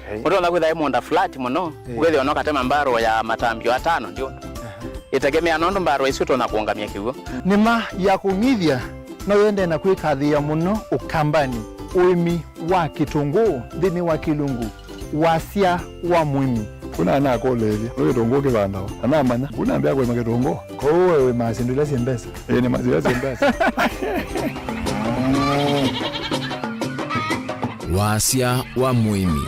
Okay. Ũtonya kwĩtha ĩ mũũnda flat mũno, eh, wĩthĩwa no katema mbarũ ya matambyo atano ndyũndũ. Aha. Ĩtegemea nũndũ mbarũ ĩsu ũtonya kũũngamya kĩw'ũ. Nĩma ya kũng'ithya no yendee na kwĩkathĩĩa mũno Ũkambanĩ, ũĩmi wa kĩtũngũũ nthĩnĩ wa kĩlungu. Wasya wa mũĩmi. Kuna anakũlĩĩlya, nĩ kĩtũngũũ kĩvandawa? Anamanya, kuna ambĩa kũĩma kĩtũngũũ. Kwoou we wĩmaa syĩndũ ila syĩ mbesa? Ĩĩ, nĩmaa syĩndũ ila syĩ mbesa. Wasya wa mũĩmi.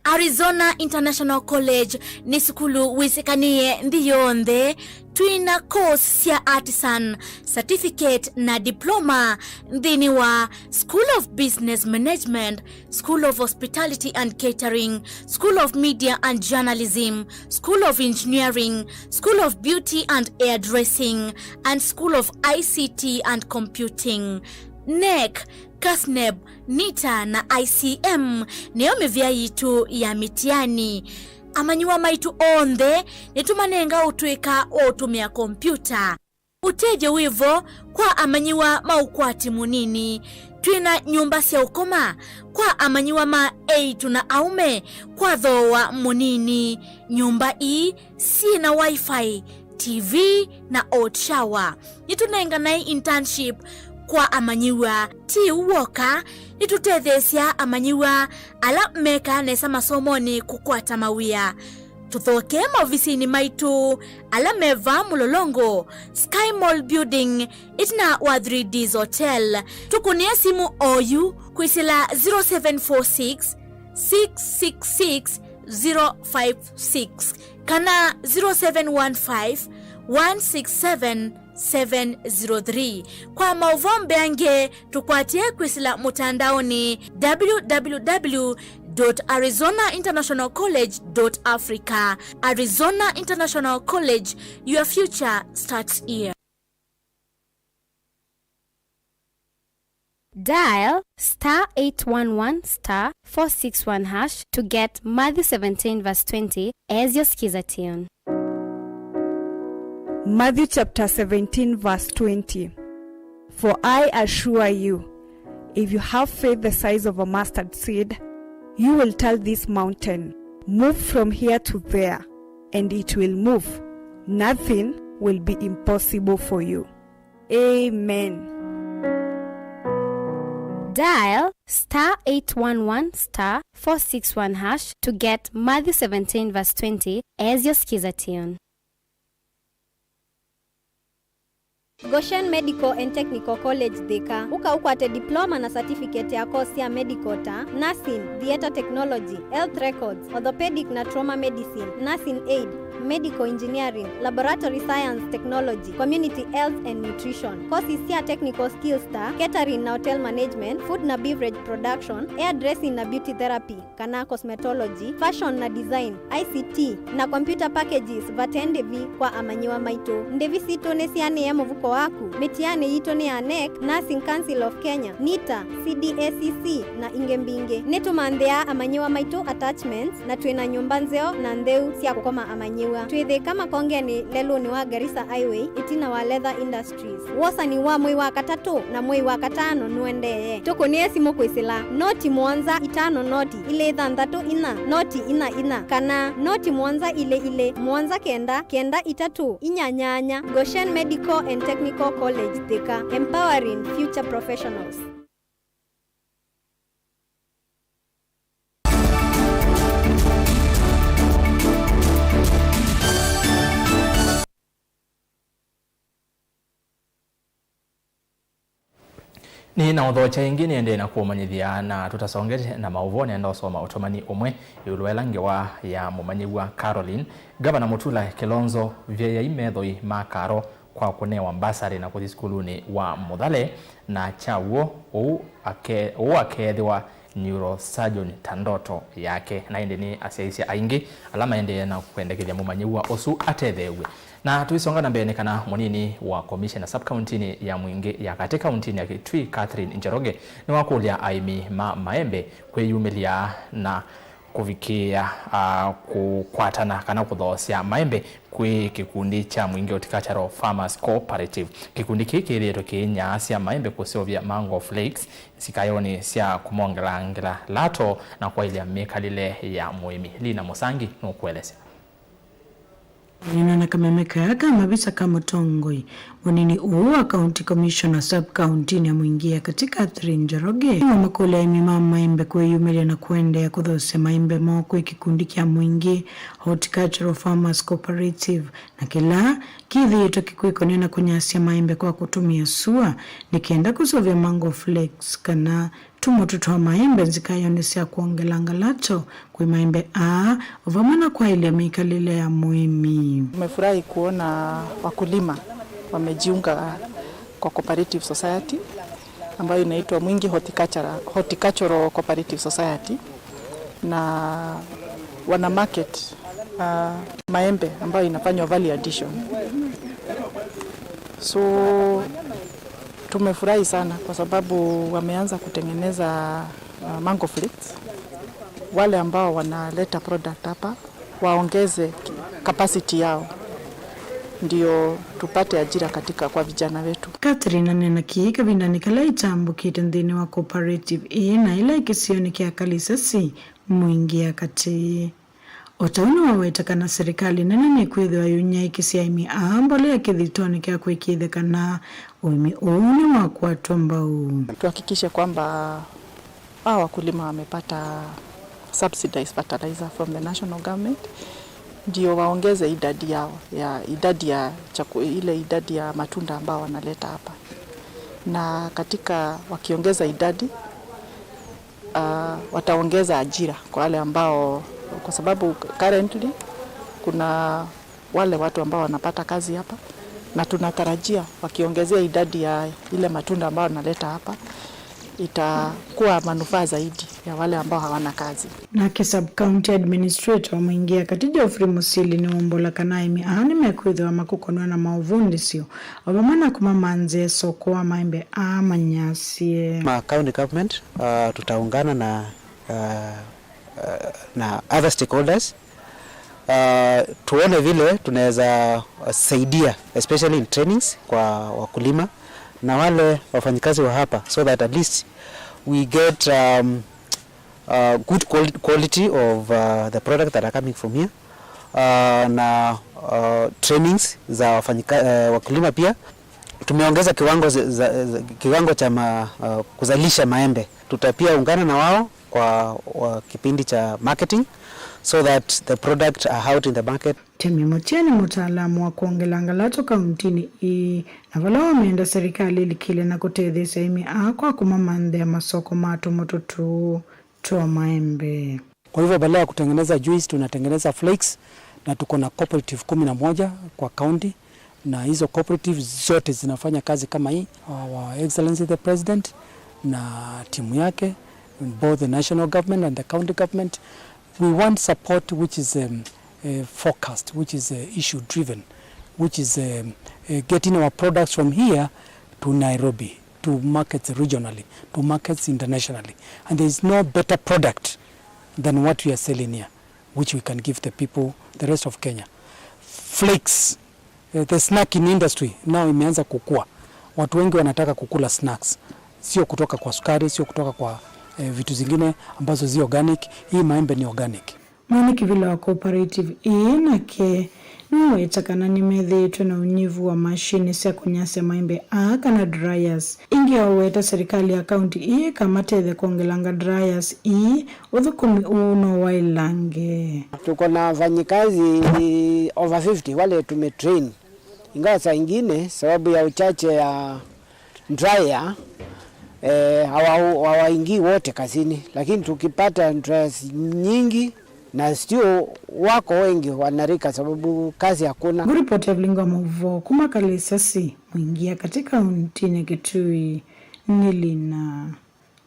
Arizona International College nĩ sukulu wĩsĩkanĩe nthĩ yonthe. Twĩ na course sya artisan, certificate na diploma nthĩnĩ wa School of Business Management, School of Hospitality and Catering, School of Media and Journalism, School of Engineering, School of Beauty and Hairdressing, and School of I C T and Computing. NEC, CASNEB, NITA na I C M nĩyo mĩvĩa yitũ ya mĩtiani. Amanyĩw'a maitũ onthe nĩtũmanenga ũtũĩka wa ũtũmĩa kompiuta. Ũtethyo wĩ vo kwa amanyĩw'a ma ũkwati mũnini. Twĩ na nyũmba sya ũkoma kwa amanyĩw'a ma eĩtu na aũme kwa thooa mũnini. Nyũmba ii syĩ na Wi-Fi, T V, na hot shower. Nĩtũnenganae internship kwa amanyĩw'a. Ti ũu w'oka, nĩtũtetheesya amanyĩw'a ala mekaa nesa masomonĩ kũkwata mawĩa. Tũthokee maovisinĩ maitũ ala me vaa Mũlolongo, Sky Mall Building, ĩtina wa Three Ds Hotel. Tũkũnĩe simũ oyu kwĩsĩla zero seven four six, six six six, zero five six kana zero seven one five, one six seven, seven zero three. Kwa maũvoo mbeange, tũkwatĩe kwĩsĩla mũtandaonĩ, w w w dot arizona international college dot africa. Arizona International College, your future starts here. Dial star eight one one star four six one hash to get Matthew seventeen verse twenty as your Skiza tune. Matthew chapter seventeen verse twenty. For I assure you, if you have faith the size of a mustard seed, you will tell this mountain, 'Move from here to there,' and it will move. Nothing will be impossible for you. Amen. Dial star eight one one star four six one hash to get Matthew seventeen verse twenty as your Skiza tune. Goshen Medical and Technical College Thika. Ũka ũkwate diploma na certificate ya course sya medical ta nursing, theatre technology, health records, orthopedic na trauma medicine, nursing aid, medical engineering, laboratory science technology, community health and nutrition. Courses sya technical skills ta catering na hotel management, food na beverage production, hairdressing na beauty therapy kana cosmetology, fashion na design, I C T, na computer packages vate ndĩvi kwa amanyĩw'a maitũ. Ndĩvi sitũ nĩsianĩe mũvuko waku. Mĩtianĩ yitũ nĩ ya nec, Nursing Council of Kenya, nita, C D A C C, na ingĩ mbingĩ. Nĩtũmanthĩaa amanyĩw'a maitũ attachments, na twĩ na nyũmba nzeo na ntheu sya kũkoma amanyĩw'a. Twĩ Thĩka Makongenĩ, lelũnĩ wa Garissa Highway, ĩtina wa Leather Industries. Wosani wa mwei wa katatũ na mwei wa katano nũendee. Tũkũnĩe simũ kwĩsĩla noti mũonza itano noti ilĩ thanthatũ inya noti inya inya kana noti mũonza ilĩ ilĩ mũonza kenda kenda itatũ inyanya inya. Goshen Medical and Technical College Thika, empowering future professionals. Nĩ na ũthokya ĩngĩ nĩendee na kũmanyĩthya, na tũtasongete na maũvoo, nenda ũsoma ũtũmani ũmwe ĩũlũ wa ĩla ngewa ya mũmanyĩw'a Caroline. Ngavana Mutula Kilonzo, vyaiai methoi ma karo kwa kũnewa mbasarĩ na kũthi sukulunĩ wa Mũthale, na kya w'o ũu ake-, ũu akeethĩwa neurosurgeon ta ndoto yake. Na ĩndĩ nĩ asyaĩĩsya aingĩ ala maendee na kwendekethya mũmanyĩw'a ũsu atetheew'e. Na tũisonga na mbee, nĩ kana mũnini wa komishena sub-kauntinĩ ya Mwingĩ ya Katĩ kauntinĩ ya Kitui, Catherine Njoroge, nĩwakũlya aĩmi ma maembe kwĩyumĩlya na kũvikĩĩa, a, kũkwatana kana kũthoosya maembe kwĩ kĩkundi kya Mwingĩ Horticultural Farmers Cooperative. Kĩkundi kĩĩ kĩthĩĩtwe kĩinyaasya maembe kũseũvya mango flakes nzikayonĩ sya kũmongelangela lato na kwaĩlya mĩkalĩle ya mũĩmi. Lina Mũsangi nũkũelesya. Kũneena na kameme kaa ka mavisa ka mũtongoi, mũnini ũũ wa County Commissioner sub-kauntinĩ ya Mwingĩ ya Katĩ, Catherine Njoroge, nĩwamakũlya aĩmi ma maembe kwĩyumĩlya na kũendeea kũthoosya maembe moo kwĩ kĩkundi kya Mwingĩ Horticultural Farmers Cooperative, na kĩla kĩthĩĩtwe kĩkwĩkony'a na kũnyaasya maembe kwa kũtũmĩa sua, nĩ kenda kũseũvya mango flakes kana tumũtũ twa maembe nzikayonĩ sya kwongela ngalato kwĩ maembe aa, o vamwe na kwaĩlya mĩkalĩle ya mũĩmi. Tumefurahi kuona wakulima wamejiunga kwa cooperative society ambayo inaitwa Mwingi Horticultural, Horticultural Cooperative Society, na wana market, uh, maembe ambayo inafanywa value addition. So, tumefurahi sana kwa sababu wameanza kutengeneza, uh, mango flakes. Wale ambao wanaleta product hapa, waongeze capacity yao, ndio tupate ajira katika, kwa vijana wetu. Catherine aneena kĩĩ kavindanĩ kala ĩtambũkĩte nthĩnĩ wa cooperative ĩĩ na ĩla ĩ kĩsionĩ kya Kalisasi, Mwingĩ ya Katĩ. O ta ũu nĩwaweta kana serikali nene nĩkwĩthĩwa yũnyaĩĩkĩsya aĩmi aa mbolea kĩthitonĩ kya kũĩkĩĩthya kana ũĩmi ũũ nĩwakwatwa mbau. Tuhakikishe kwamba hawa wakulima wamepata subsidized fertilizer from the national government, ndio waongeze idadi yao, ya idadi ya chaku-, ile idadi ya matunda ambao wanaleta hapa. Na katika wakiongeza idadi, ah, wataongeza ajira kwa wale ambao, kwa sababu currently kuna wale watu ambao wanapata kazi hapa, na tunatarajia wakiongezea idadi ya ile matunda ambayo wanaleta hapa, itakuwa manufaa zaidi ya wale ambao hawana kazi. Nake Sub-County Administrator wa Mwingi Kati Geoffrey Musili nĩwaumbũla kana aĩmi aa nĩmekwĩthĩwa makũkũnw'a na maũvundĩsyo o vamwe na kũmamanthĩa soko wa maembe aa manyasye. Kama county government, uh, tutaungana na, uh, uh, na other stakeholders, uh, tuone vile tunaweza saidia, especially in trainings kwa wakulima na wale wafanyikazi wa hapa, so that at least we get, um, uh, good qual- quality of, uh, the product that are coming from here, uh, na, uh, trainings za wafanyika, uh, wakulima pia. Tumeongeza kiwango za, za, za, kiwango cha ma, uh, kuzalisha maembe. Tuta pia ungana na wao kwa, wa kipindi cha marketing, so that the product are out in the market. Temi Mutie nĩ mũtaalamu wa kwongelanga lato kauntinĩ ĩĩ, na vala wameenda serikali ĩlikĩle na kũtetheesya aĩmi aa kwa kũmamanthĩa masoko ma tũmũtũ tũũ twa maembe. Kwa hivyo badala ya kutengeneza juice, tunatengeneza flakes, na tuko na cooperative kumi na moja kwa county, na hizo cooperative zote zinafanya kazi kama hii. Our Excellency the President na timu yake, both the national government and the county government, we want support which is, um, uh, focused, which is, uh, issue driven, which is, um, uh, getting our products from here to Nairobi, to markets regionally, to markets internationally. And there is no better product than what we are selling here, which we can give the people, the rest of Kenya. Flakes, eh, the snacking industry now imeanza kukua. Watu wengi wanataka kukula snacks. Sio kutoka kwa sukari, sio kutoka kwa, eh, vitu zingine ambazo zi organic. Hii maembe ni organic. Mwene kĩvĩla wa cooperative ĩĩ nake nĩwaweta kana nĩmethĩĩtwe na ũnyivu wa mashini sya kũnyasya maembe aa kana dryers. Ĩngĩ aweta serikali ya kaunti ĩĩ ĩkamatethya kwongelanga dryers ii, ũthũkũmi ũũ no waĩlange. Tuko na wafanyikazi over fifty wale tumetrain, ingawa saa ingine sababu ya uchache ya dryer, eh, hawa- hawaingii wote kazini, lakini tukipata dryers nyingi na still wako wengi wanarika sababu kazi hakuna. Ngũripoti Evelyn wa Mauvoo kuma Kalĩsasi, Mwingia Kati kauntinĩ Kitui, nĩ Lina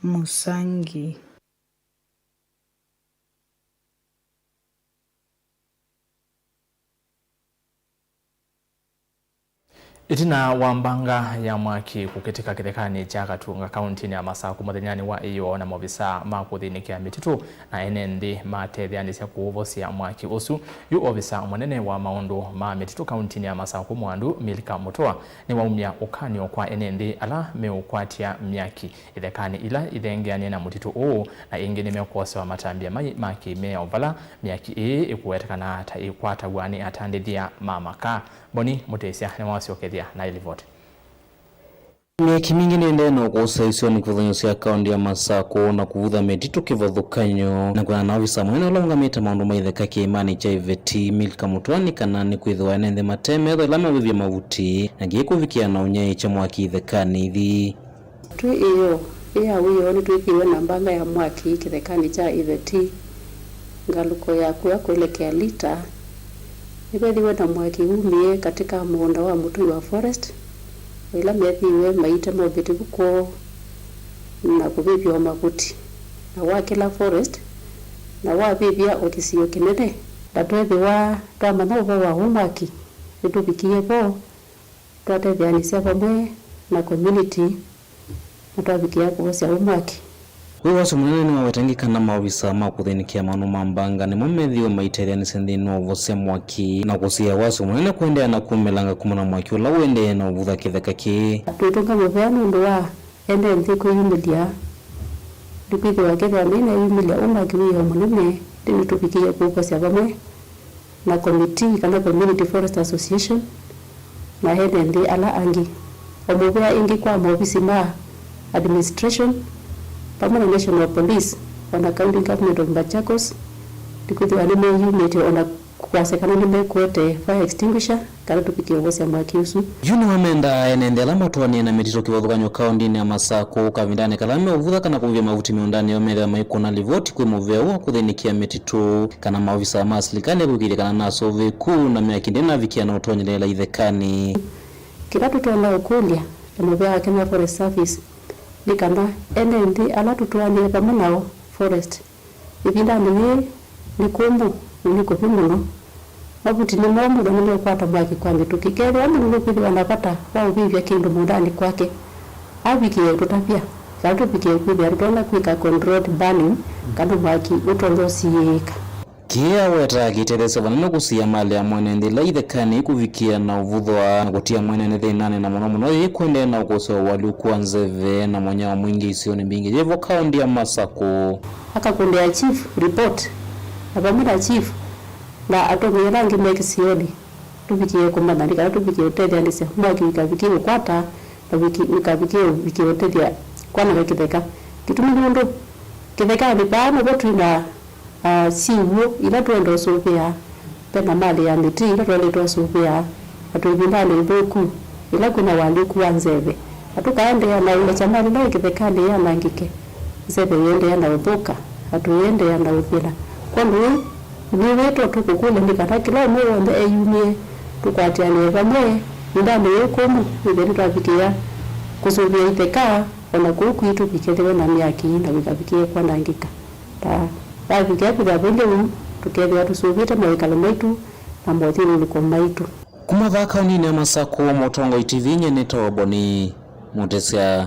Musangi. Ĩtina wa mbanga ya mwaki kũkĩtĩka kĩthekanĩ kya Katunga kauntinĩ ya Masakũ mũthenyanĩ wa ĩyoo na maovisaa ma kũthĩnĩkĩa mĩtitũ na ene nthĩ matetheanĩsya kũũvosya mwaki ũsu, yu ovisa mũnene wa maũndũ ma mĩtitũ kauntinĩ ya Masakũ Mwandu Milka Mutua nĩwaumya ũkany'o kwa ene nthĩ ala meũkwatya myaki ĩthekanĩ ila ithengeanie na mũtitũ ũũ, na ĩngĩ nĩmekwosewa matambya mai ma kĩmĩao vala myaki ĩĩ ĩkũwetekana ta ĩkwataw'a nĩ atandĩthya ma makaa. Boni Mũtĩsya nĩwasyokethya na ĩlivoti. Myaki mingĩ nĩendee na ũkũsa isionĩ kĩvathũkany'o sya kaũntĩ ya Masakũ na kũvutha mĩtitũ kĩvathũkany'o, na kwĩana na ovisa mũnene ũla ũngamĩte maũndũ ma itheka kĩĩmanĩ kya Iveti, Milka Mũtũa, nĩ kana nĩkwĩthĩwa ene nthĩ mate metho ĩla meũvĩvya mavuti na kĩĩ kũvikĩa na ũnyaĩĩkya mwaki ithekanĩ ithi. Twĩ ĩyoo yĩ ya wĩoo, nĩtwĩthĩiwe na mbanga ya mwaki kĩthekanĩ kya Iveti, ngalũko ya kũya kũelekea Lita. Nĩvethiwe na mwaki wumie katĩ ka mũũnda wa mũtũi wa Forest, o ĩla methĩiwe maitema ũvĩtĩku kwoo na kũvĩvya o mavuti, na wakĩla Forest, na wavĩvya o kĩsio kĩnene. Na tweethĩwa twamanya ũvoo wa ũũ mwaki, nĩtũvikie vo, twatetheanĩsya vamwe na community na twavikĩa kũvosya ũũ mwaki. Wĩ wasyo mũnene nĩwawetangĩ kana maovisa ma kũthĩnĩkĩa maũndũ ma mbanga nĩmo methĩiwe maitetheanĩsya nthĩnĩ wa ũvosya mwaki, na kũsiĩĩa wasyo mũnene kũendeea na kumĩlanga kumana na mwaki ũla ũendee na ũvutha kĩtheka kĩĩ. Twĩtũnga mũvea nũndũ wa ene nthĩ kwĩyumĩlya, nĩkwĩthĩwa kethĩwa mainaĩyumĩlya ũũ mwaki wĩ o mũnene, nĩtũvikĩie kũũvosya vamwe na komitii kana Community Forest Association na ene nthĩ ala angĩ. O mũvea ĩngĩ kwa maovisi ma administration vamwe na National Police, o na County Government of Machakos, nĩkwĩthĩwa nĩmeyumĩtye o na kwasya kana nĩmekũete fire extinguisher kana tũvikĩe ũvosya mwaki ũsu. Yu nĩwamendaa ene nthĩ ala matwaanie na mĩtitũ kĩvathũkany'o kaũntĩnĩ ya Masakũ kavindanĩ kala meũvutha kana kũvĩvya mavuti mĩũndanĩ yoo methĩwa maikũna livoti kwĩ mũvea ũũ wa kũthĩnĩkĩa mĩtitũ. Kana maovisa ma silikalĩ kũĩkĩĩthya kana nasũvĩĩku na myaki ndĩnavikĩa na ũtonyeleela ithekanĩ. Kĩla tũtonya ũkũlya nĩ mũvea wa Kenya Forest Service Nĩ kana ene nthĩ ala tũtwaanĩe vamwe nao, forest, ĩvindanĩ yĩĩ nĩ kũmũ na nĩ kũvĩ mũno. Mavuti nĩ momũ na nĩmeũkwata mwaki kwa mĩtũkĩ. Kethĩwa mũndũ nũkwĩthĩwa na vata wa ũvĩvya kĩndũ mũũndanĩ kwake, avikĩe tũtavya, kana tũvikĩe kwĩthĩa tũtonya kwĩka controlled burning, kana mwaki ũtonya ũsiĩĩka. Kĩĩ awetaa kĩtetheesya vanene kũsiĩa malĩ ya mwene nthĩ ĩla ithekanĩ ĩkũvikĩa na ũvũthwa na kũtia mwene nthĩ thĩnanĩ, na mũno mũno yĩĩ kũendee na ũkũsĩ wa ũalyũku wa nzeve na mwanya wa mwingĩ isionĩ mbingĩ yĩvo kaũndĩ ya Masakũ. Akakũlĩa chief report, na vamwe na chief na atongoi ala angĩ me kĩsionĩ, tũvikĩe kũmanya nĩ kana tũvikĩe ũtetheanĩsya mwaki wĩkavikĩe ũkwata na wĩki-, wĩkavikĩe ũvikĩe ũtethya kwananga kĩtheka. Kĩtumi nũndũ kĩthekanĩ vaa nĩvo twĩ na ah, syĩw'o ila tũenda ũsũvĩa, ve na malĩ ya mĩtĩ ila twaĩlĩte ũsũvĩa, na twĩ ĩvindanĩ ĩthũku ĩla kwĩ na ũalyũku wa nzeve, na tũkaendeea na ũlekya malĩ ĩla ĩ kĩthekanĩ yanangĩke, nzeve ĩendeea na ũthũka, na tũiendeea na ũthĩna. Kwondũ ũu, nĩ wĩto tũkũkũlya nĩ kana kĩla ũmwe w'onthe eyumĩe, tũkwatĩanĩe vamwe ĩvindanĩ yĩĩ kũmũ, nĩthĩe nĩtwavikĩĩa kũsũvĩa itheka, o na kũu kwitũ vikethĩwe na myaki na wĩkavikĩe kwanangĩka. Ta, vavikĩa kwĩthĩwa vailyĩ ũu, tũkethĩwa tũsũvĩte mawĩkalo maitũ na mothyũlũlũko maitũ. Kuma vaa kaũndĩnĩ ya Masakũ, Mũtongoi T V nyie nĩ Toboni Mũtĩsya.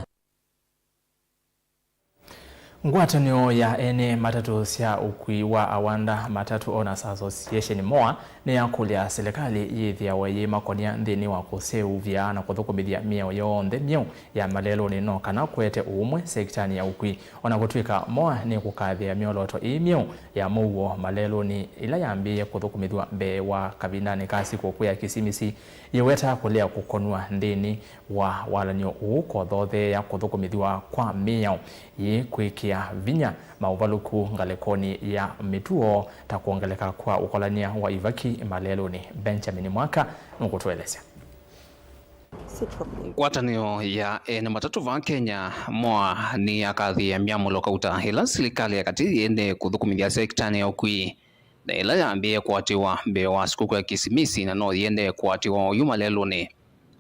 Ngwatanĩo ya ene matatũ sya ũkui wa Awanda Matatu Owners Association, moa, nĩyakũlya silikalĩ yĩthĩawe yĩmakonya nthĩnĩ wa kũseũvya na kũthũkũmĩthya mĩao yonthe myeũ ya malelũnĩ no kana kũete ũũmwe sekitanĩ ya ũkui. O na kũtw'ĩka moa nĩkũkathĩa myolooto ĩĩ myeũ ya mũuo malelũnĩ ĩla yambĩĩe kũthũkũmĩthw'a mbee wa kavindanĩ ka sikũkũ ya Kĩsimisi, yĩweta kũlea kũkonw'a nthĩnĩ wa walany'o ũũ kũthootheea kũthũkũmĩthw'a kwa mĩao yĩĩ kwĩkĩa vinya maũvalũku ngalĩkonĩ ya mĩtuo ta kwongeleka kwa ũkolany'a wa ivaki malelũnĩ. Benjamin Mwaka nũkũtũelesya. Ngwatanĩo ya ene matatũ vaa Kenya, moa, nĩyakathĩĩa myamũlo kauta ĩla silikalĩ ya katĩ yĩendee kũthũkũmĩthya sekitanĩ ya ũkui, na ĩla yambĩĩe kũatĩwa mbee wa sikũkũ ya Kĩsimisi na no yĩendee kũatĩwa oyu malelũnĩ.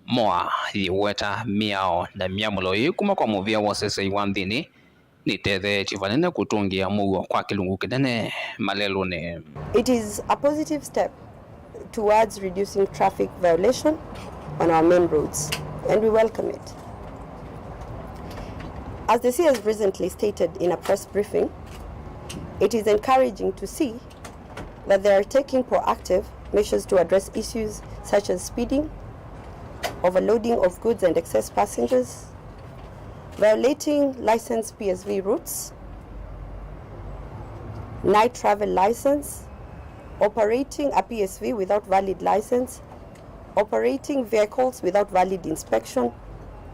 Moa yĩweta mĩao na myamũlo ĩĩ kuma kwa mũvĩa wa ũseseĩ wa nthĩnĩ nĩtetheetye vanene kũtũngĩa mũuo kwa kĩlungu kĩnene malelũnĩ. It is a positive step towards reducing traffic violation on our main roads, and we welcome it. As the C A has recently stated in a press briefing, it is encouraging to see that they are taking proactive measures to address issues such as speeding, overloading of goods and excess passengers, violating licensed P S V routes, night travel license, operating a P S V without valid license, operating vehicles without valid inspection,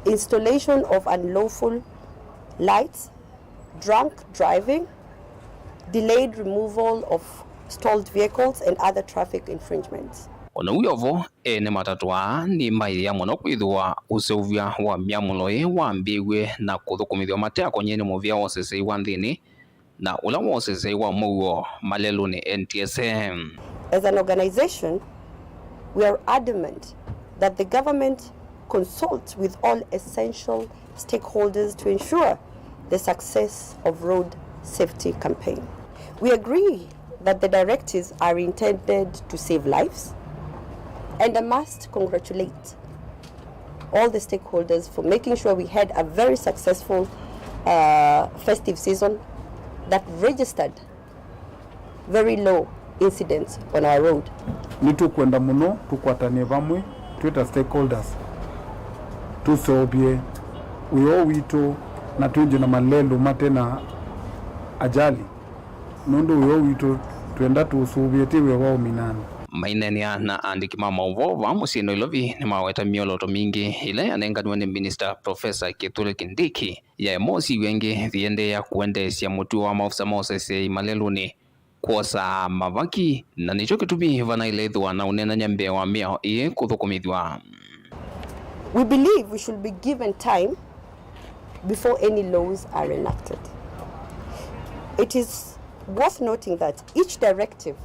installation of unlawful lights, drunk driving, delayed removal of stalled vehicles and other traffic infringements. O na wĩ o vo, ene matatũ aa nĩmaĩĩa mũno kwĩthĩwa ũseũvya wa myamũlo ĩĩ wambĩĩw'e na kũthũkũmĩthw'a mateakony'e nĩ mũvĩa wa ũseseĩ wa nthĩnĩ na ũla wa ũseseĩ wa mũuo malelũnĩ, N T S A. As an organization, we are adamant that the government consult with all essential stakeholders to ensure the success of road safety campaign. We agree that the directives are intended to save lives, and I must congratulate all the stakeholders for making sure we had a very successful, uh, festive season that registered very low incidents on our road. Nĩtũkwenda mũno tũkwatanĩe vamwe twĩ ta stakeholders, tũseũvye wĩoo witũ na twĩnzye na malelũ mate na ajali, nũndũ wĩoo witũ twenda tũũsũvĩe, ti wĩa wa ũminani. Maineenea na aandĩki ma maũvoo vaa mũsyĩ Nairobi, nĩmaweta myolooto mingĩ ĩla yanenganiwe nĩ Minister Professor Kithure Kindiki. Yaema ũsiw'e ĩngĩ yĩendeea kũendeesya mũtuo wa maofisa ma ũseseĩ malelũnĩ kwosaa mavaki, na nĩkyo kĩtumi vanaĩle ĩthĩwa na ũneenany'a mbee wa mĩao ĩĩ kũthũkũmĩthw'a. We believe we should be given time before any laws are enacted. It is worth noting that each directive,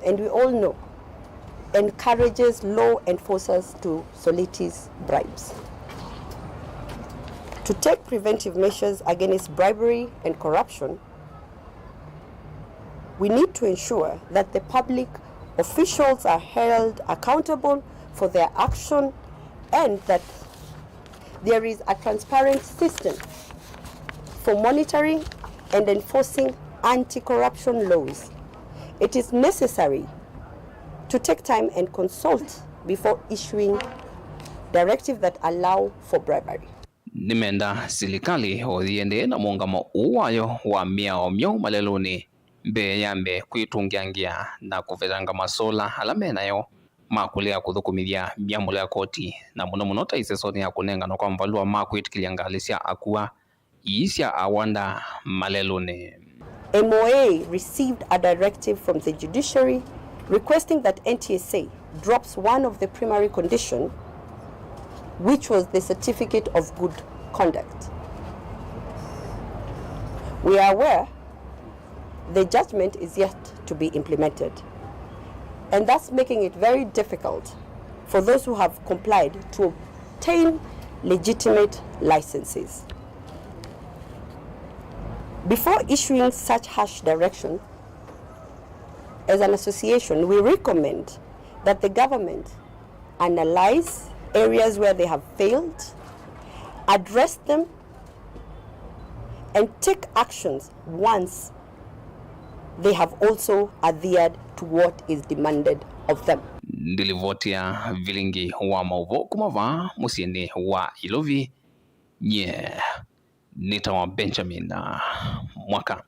and we all know, encourages law enforcers to solicit bribes. To take preventive measures against bribery and corruption, we need to ensure that the public officials are held accountable for their action and that there is a transparent system for monitoring and enforcing anti-corruption laws. It is necessary to take time and consult before issuing directive that allow for bribery. Nĩmenda silikalĩ o yĩendee na mũũngamo ũũ wayo wa mĩao myeũ malelũnĩ mbee yambe kwĩtũngĩangĩa na kũvetanga masola ala menayo ma kũlea kũthũkũmĩthya myamũlo ya koti, na mũno mũno ta ĩsesonĩ ya kũnenganwa kwa mavalũa ma kwĩtĩkĩlya ngalĩ sya akua, ii sya awanda malelũnĩ. M O A received a directive from the judiciary requesting that N T S A drops one of the primary condition, which was the certificate of good conduct. We are aware the judgment is yet to be implemented, and thus making it very difficult for those who have complied to obtain legitimate licenses. Before issuing such harsh direction, as an association, we recommend that the government analyze areas where they have failed, address them, and take actions once they have also adhered to what is demanded of them. Ndilivoti ya vilingi wa maũvoo kuma vaa mũsyĩnĩ wa Ilovi, nyie nĩtawa Benjamin Mwaka.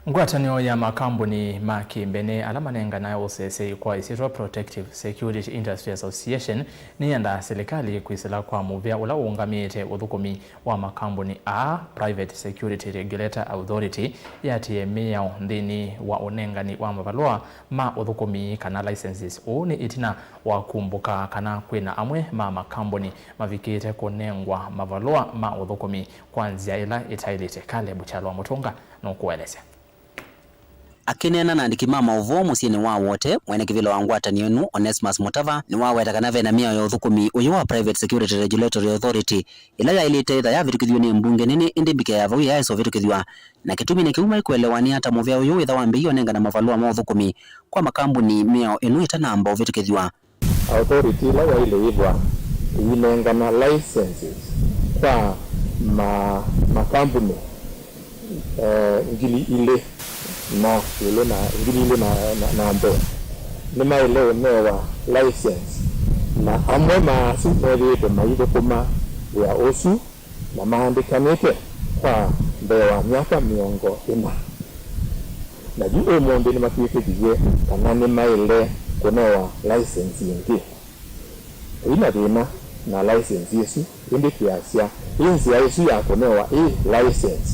Ngwatanĩo ya makambuni ma kĩmbene ala manenganae ũseseĩ kwa ĩsyĩtwa Protective Security Industry Association nĩyendaa silikalĩ kwĩsĩla kwa mũvĩa ũla ũũngamĩĩte ũthũkũmi wa makambuni aa, Private Security Regulator Authority, yĩatĩĩe mĩao nthĩnĩ wa ũnengani wa mavalũa ma ũthũkũmi kana licenses. Ũũ nĩ ĩtina wa kumbũka kana kwĩna amwe ma makambuni mavikĩte kũnengwa mavalũa ma ũthũkũmi kwa nzĩa ĩla ĩtaĩlĩte. Caleb Kyalwa Mũtũnga nũkũelesya. Akĩneena na andĩki ma maũvoo mũsyĩnĩ wa Wote, mwene kĩvĩla wa ngwatanĩo ĩno, Onesmus Mũtava, nĩwaweta kana ve na mĩao ya ũthũkũmi ũyũ wa Private Security Regulatory Authority ĩla yaĩlĩte ĩtha yavĩtũkĩthiw'e nĩ mbunge nene, ĩndĩ mbikĩa ya vau yaaĩsa ũvĩtũkĩthw'a. Na kĩtumi nĩ kĩu maikũelewa nĩ ata mũvea ũyũ wĩtha wambĩĩie ũnengana mavalũa ma ũthũkũmi kwa makambuni mĩao ĩno ĩtanamba ũvĩtũkĩthw'a. Authority ĩla yaĩle yĩthwa ĩinengana licenses kwa ma, makambuni, eh, ngili ilĩ na ĩũlũ na ngili ilĩ na, na, na mbee, nĩmaĩle ũnewa license, na amwe ma asu methĩĩtwe maithũkũma wĩa ũsu na maandĩkanĩte kwa mbee wa myaka mĩongo ĩna, na yu ũmũnthĩ nĩmatw'ĩkĩthw'e kana nĩmaĩle kũnewa license ĩngĩ. Tũi na thĩna na license ĩsu, ĩndĩ twĩasya ĩ nzĩa ĩsu ya kũnewa ĩ license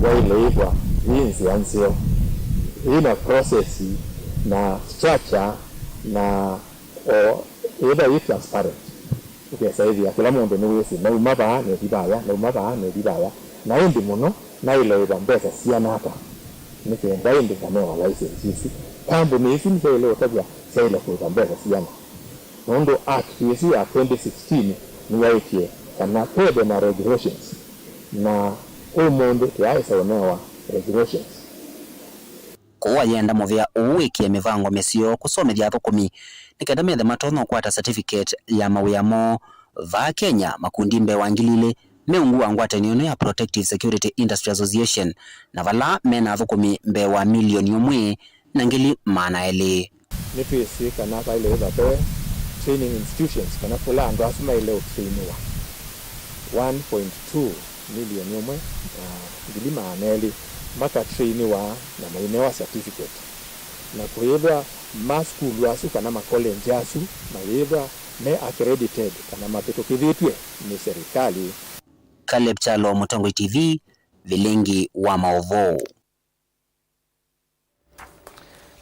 yaĩle yĩthwa yĩ nzĩa nzeo, yĩ na process na structure, na o yĩthwa yĩ transparent. Ũkesa ĩthĩa kĩla mũndũ nĩwĩsĩ nauma vaa nethi vaya, nauma vaa nethi vaya, na ĩndĩ mũno naĩle ĩva mbesa siana ata nĩ kenda ĩndĩ nganewa license ĩsu. Kambuni isu nĩsyaĩle ũtavw'a syaĩle kũĩva mbesa siana, nũndũ Act ĩsu ya twenty sixteen nĩyaĩtye kana twethe na regulations, na ũmũnthĩ tũyaaĩsa ũnewa regulations. Kwoou ayenda mũvĩa ũũ wĩkĩe mĩvango mĩseo kũsomethya athũkũmi nĩ kenda methe matonya ũkwata certificate ya mawĩa moo. Vaa Kenya, makundi mbee wa ngili ilĩ me ungu wa ngwatanĩo ĩno ya Protective Security Industry Association, na vala me na athũkũmi mbee wa milioni ũmwe na ngili maana elĩ. Nĩtwĩsĩ kana vaĩle ĩva ve training institutions kana kũla andũ asu maĩle ũtrainiwa one point two milioni ũmwe na ngili maana elĩ makatrainiwa na mainewa certificate, na kũyĩthwa ma sukulu asu kana makolenji asu mayĩthwa me accredited kana mavĩtũkĩthĩtw'e nĩ serikali. Caleb Kyalo, Mũtongoi T V, vilingi wa maũvoo.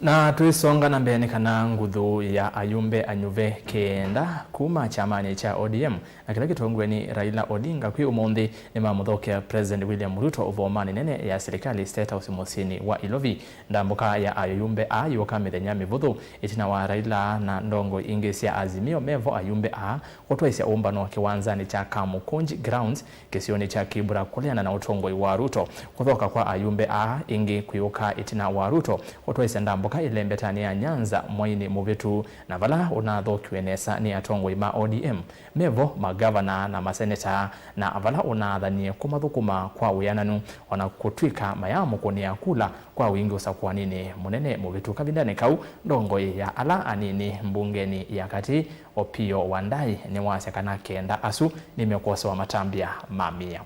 Na twĩsonga na mbee, nĩ kana nguthu ya ayumbe anyuve kenda kuma kyamanĩ kya O D M na kĩla kĩtongoew'e nĩ Raila Odinga kwĩ ũmũnthĩ nĩmamũthokea President William Ruto ũvomanĩ nene ya silikalĩ, State House, mũsyĩnĩ wa Ilovi. Ndambũka ya ayumbe aa yũka mĩthenya mĩvũthũ ĩtina wa Raila na ndongoi ingĩ sya Azimio mevo ayumbe aa kũtwaĩsya ũmbano kĩwanzanĩ kya Kamukunji Grounds kĩsionĩ kya Kibra kũleana na ũtongoi wa Ruto. Kũthoka kwa ayumbe aa ĩngĩ kwĩũka ĩtina wa Ruto kũtwaĩsya ndambũka ĩlembetanĩ ya Nyanza mwainĩ mũvĩtu, na vala ũnathokiw'e nesa nĩ atongoi ma O D M, mevo magavana na maseneta, na vala ũnathanie kũmathũkũma kwa wĩananu, o na kũtw'ĩka mayaamũkũnĩa kula kwa wingĩ ũsakũaninĩ mũnene mũvĩtu. Kavindanĩ kau, ndongoi ya ala anini mbungenĩ ya katĩ, Opiyo Wandayi, nĩwasya kana kenda asu nĩmekwosewa matambya ma mĩao.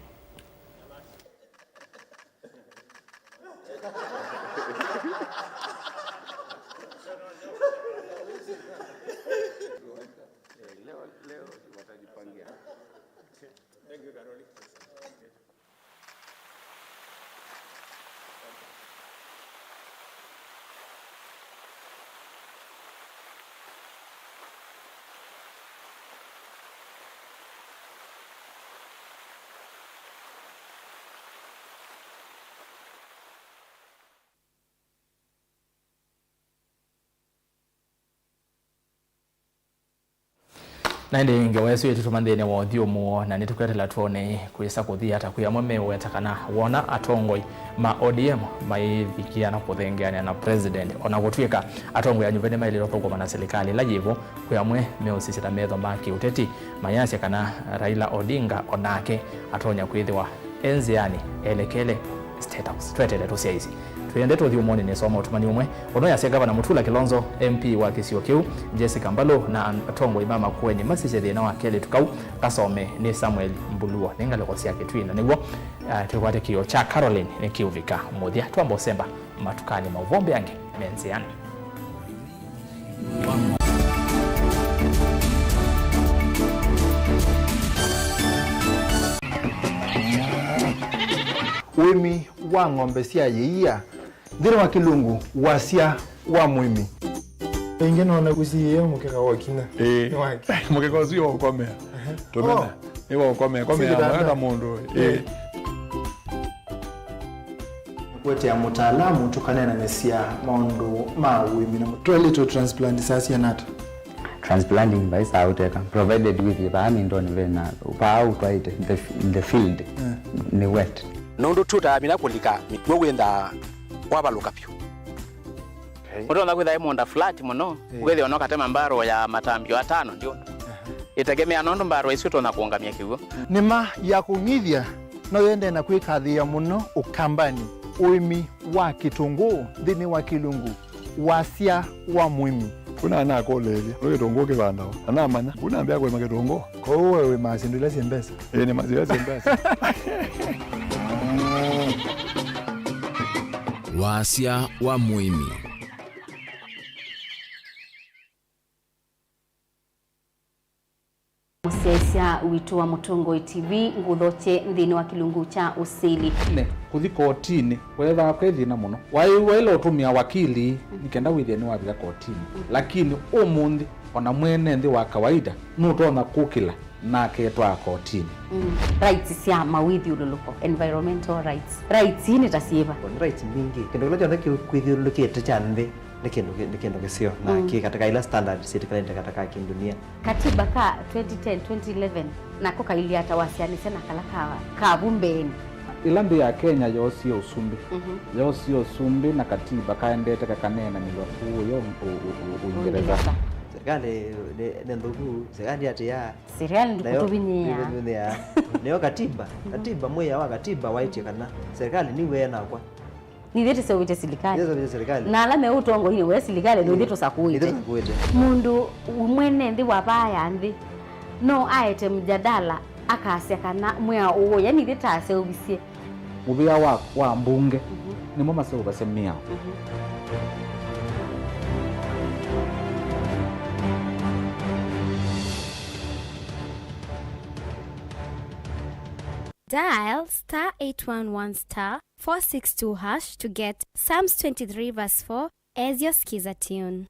Na ĩndĩ ngewa ĩsu ĩtũtũma nthĩnĩ wa ũthyũmũo, na nĩtũkwetela twone kwĩsa kũthi ata. Kwĩ amwe meũweta kana wona atongoi ma O D M maivikĩa na kũthengeanĩa na president. O na kũtw'ĩka atongoi anyuve nĩmaĩlĩte ũthũkũma na silikalĩ ĩla yĩvo, kwĩ amwe meũsisya ta metho ma kĩũteti mayasya kana Raila Odinga o nake atonya kwĩthĩwa e nzĩanĩ elekele State House. Tweteele tũsyaĩĩsye. Twĩendete ũthyũmũonĩ nĩsoma ũtũmani ũmwe ũnũyasya Gavana Mutula Kilonzo, M P wa kĩsio kĩu, Jessica Mbalu, na an-, atongoi ma Makueni masisye thĩna wa kelĩtu kau kasome nĩ Samuel Mbuluo. Nĩ ngalĩko sya Kĩtui, na nĩw'o, ah, tũkwate kĩo kya Caroline nĩkĩũvika mũthya. Twamba ũsemba matukanĩ, maũvoo mbee angĩ me nzĩanĩ. Ũĩmi wa ng'ombe sya yĩia nthĩnĩ wa kĩlungu, wasya wa mũĩmi. Ĩngĩ nona kũsiĩĩa mũkeka wa ũkinya. Ĩĩ. Nĩ wake. Mũkeka ũsu wa ũkomea. Ehe. Tũmena. Oh. Nĩ wa ũkomea. Komea. Singitanda. Mwana mũndũ. Ĩĩ. Ĩĩ. Kũetea mũtaalamu tũkaneenanĩsya maũndũ ma ũĩmi na mũ-, toilet transplant saa siana ata? Transplanting vai saa ũteka, provided wĩthĩe vaa mindoni vena, vaa ũtwaĩte, the, the field, eh, nĩ wet. Nũndũ tũtamina kũlika mĩkw'ũ wĩnthaa wavalũka vyũ. Okay. Ũtonya kwĩtha ĩ mũũnda flat mũno, eh, wĩthĩwa no katema mbarũ ya matambio atano ndio. Aha. Ĩtegemea nũndũ mbarũ isu ũtonya kũũngamya kĩw'ũ. Nĩma ya kũng'ithya no yendee na kwĩkathĩĩa mũno Ũkambanĩ, ũĩmi wa kĩtũngũũ nthĩnĩ wa kĩlungu, wasya wa mũĩmi. Kuna anakũlĩĩlya, nũndũ kĩtũngũũ kĩvandawa? Anamanya, kunambĩa kũĩma kĩtũngũũ. Kwoou we wĩmaa syĩndũ ila syĩ mbesa? Ĩĩ, nĩmaa syĩndũ ila syĩ mbesa. Wasya wa mũĩmi. Mũsyaĩĩsya witũ wa Mũtongoi T V, ngũthokye nthĩnĩ wa kĩlungu kya ũsili. Ne, kũthi kotinĩ weethaa kwĩ thĩna mũno. Waĩwa ĩla ũtũmĩa wakili nĩ kenda wĩthĩe nĩwavika kotinĩ. Lakini ũmũnthĩ, o na mwene nthĩ wa kawaida nũtonya kũkĩla na aketwaa kotinĩ. Mm. Rights sya mawĩthyũlũlũko, environmental rights. Rights ii nĩ ta syĩva? Nĩ rights mbingĩ. Kĩndũ kĩla kyonthe kĩkwĩthyũlũlũkĩte kya nthĩ nĩ kĩndũ kĩ-, nĩ kĩndũ kĩseo, na, mm, kĩ katĩ ka ila standard syĩtĩkĩlanĩte katĩ ka kĩndunia. Katiba ka twenty ten, twenty eleven, nako kailyĩ ata wasyaanĩsya na kala ka, ka vu mbeenĩ? Ĩla nthĩ ya Kenya yoosie ũsumbĩ, mhm, yoosie ũsumbĩ na katiba kaendete kakaneenanĩw'a kũũya ũ-, ũ-, ũ-, ũ-, Ũingereza. Ũingereza. Serikali nĩ, nĩ nthũku, serikali yatĩaa. Serikali nayo ndĩkũtũvinyĩĩa. Ndĩkũtũvinyĩĩa. Nĩyo katiba, katiba, mwĩao wa katiba waĩtye kana serikali nĩw'o ĩnakwa. Nithyĩ tũseũvĩtye silikalĩ. Nithyĩ tũseũvĩtye silikalĩ. Na ala me ũtongoinĩ we silikalĩ, nithyĩ, ĩĩ, tũsakũĩte. Nithyĩ tũsakũĩte. Mũndũ mwene nthĩ wa vaa ya nthĩ no aete mjadala akasya kana mwĩao ũũ, yani ithyĩ taseũvisye. Mũvĩa wa, wa mbunge, mhm, nĩmo maseũvasya mĩao. Mhm. Dial star eight one one star four six two hash to get Psalms twenty-three verse four Ezio Skiza Tune.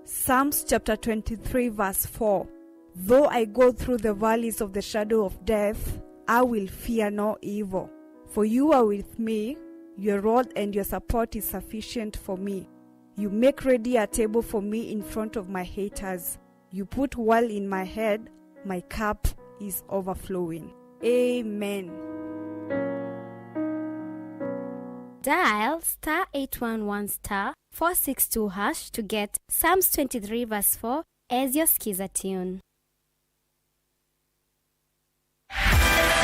Psalms chapter twenty-three, verse four. Though I go through the valleys of the shadow of death, I will fear no evil. For you are with me, your rod and your support is sufficient for me. You make ready a table for me in front of my haters. You put oil in my head, my cup is overflowing. Amen. Dial star eight one one star four six two hash to get Psalms twenty-three verse four Ezio Skiza Tune.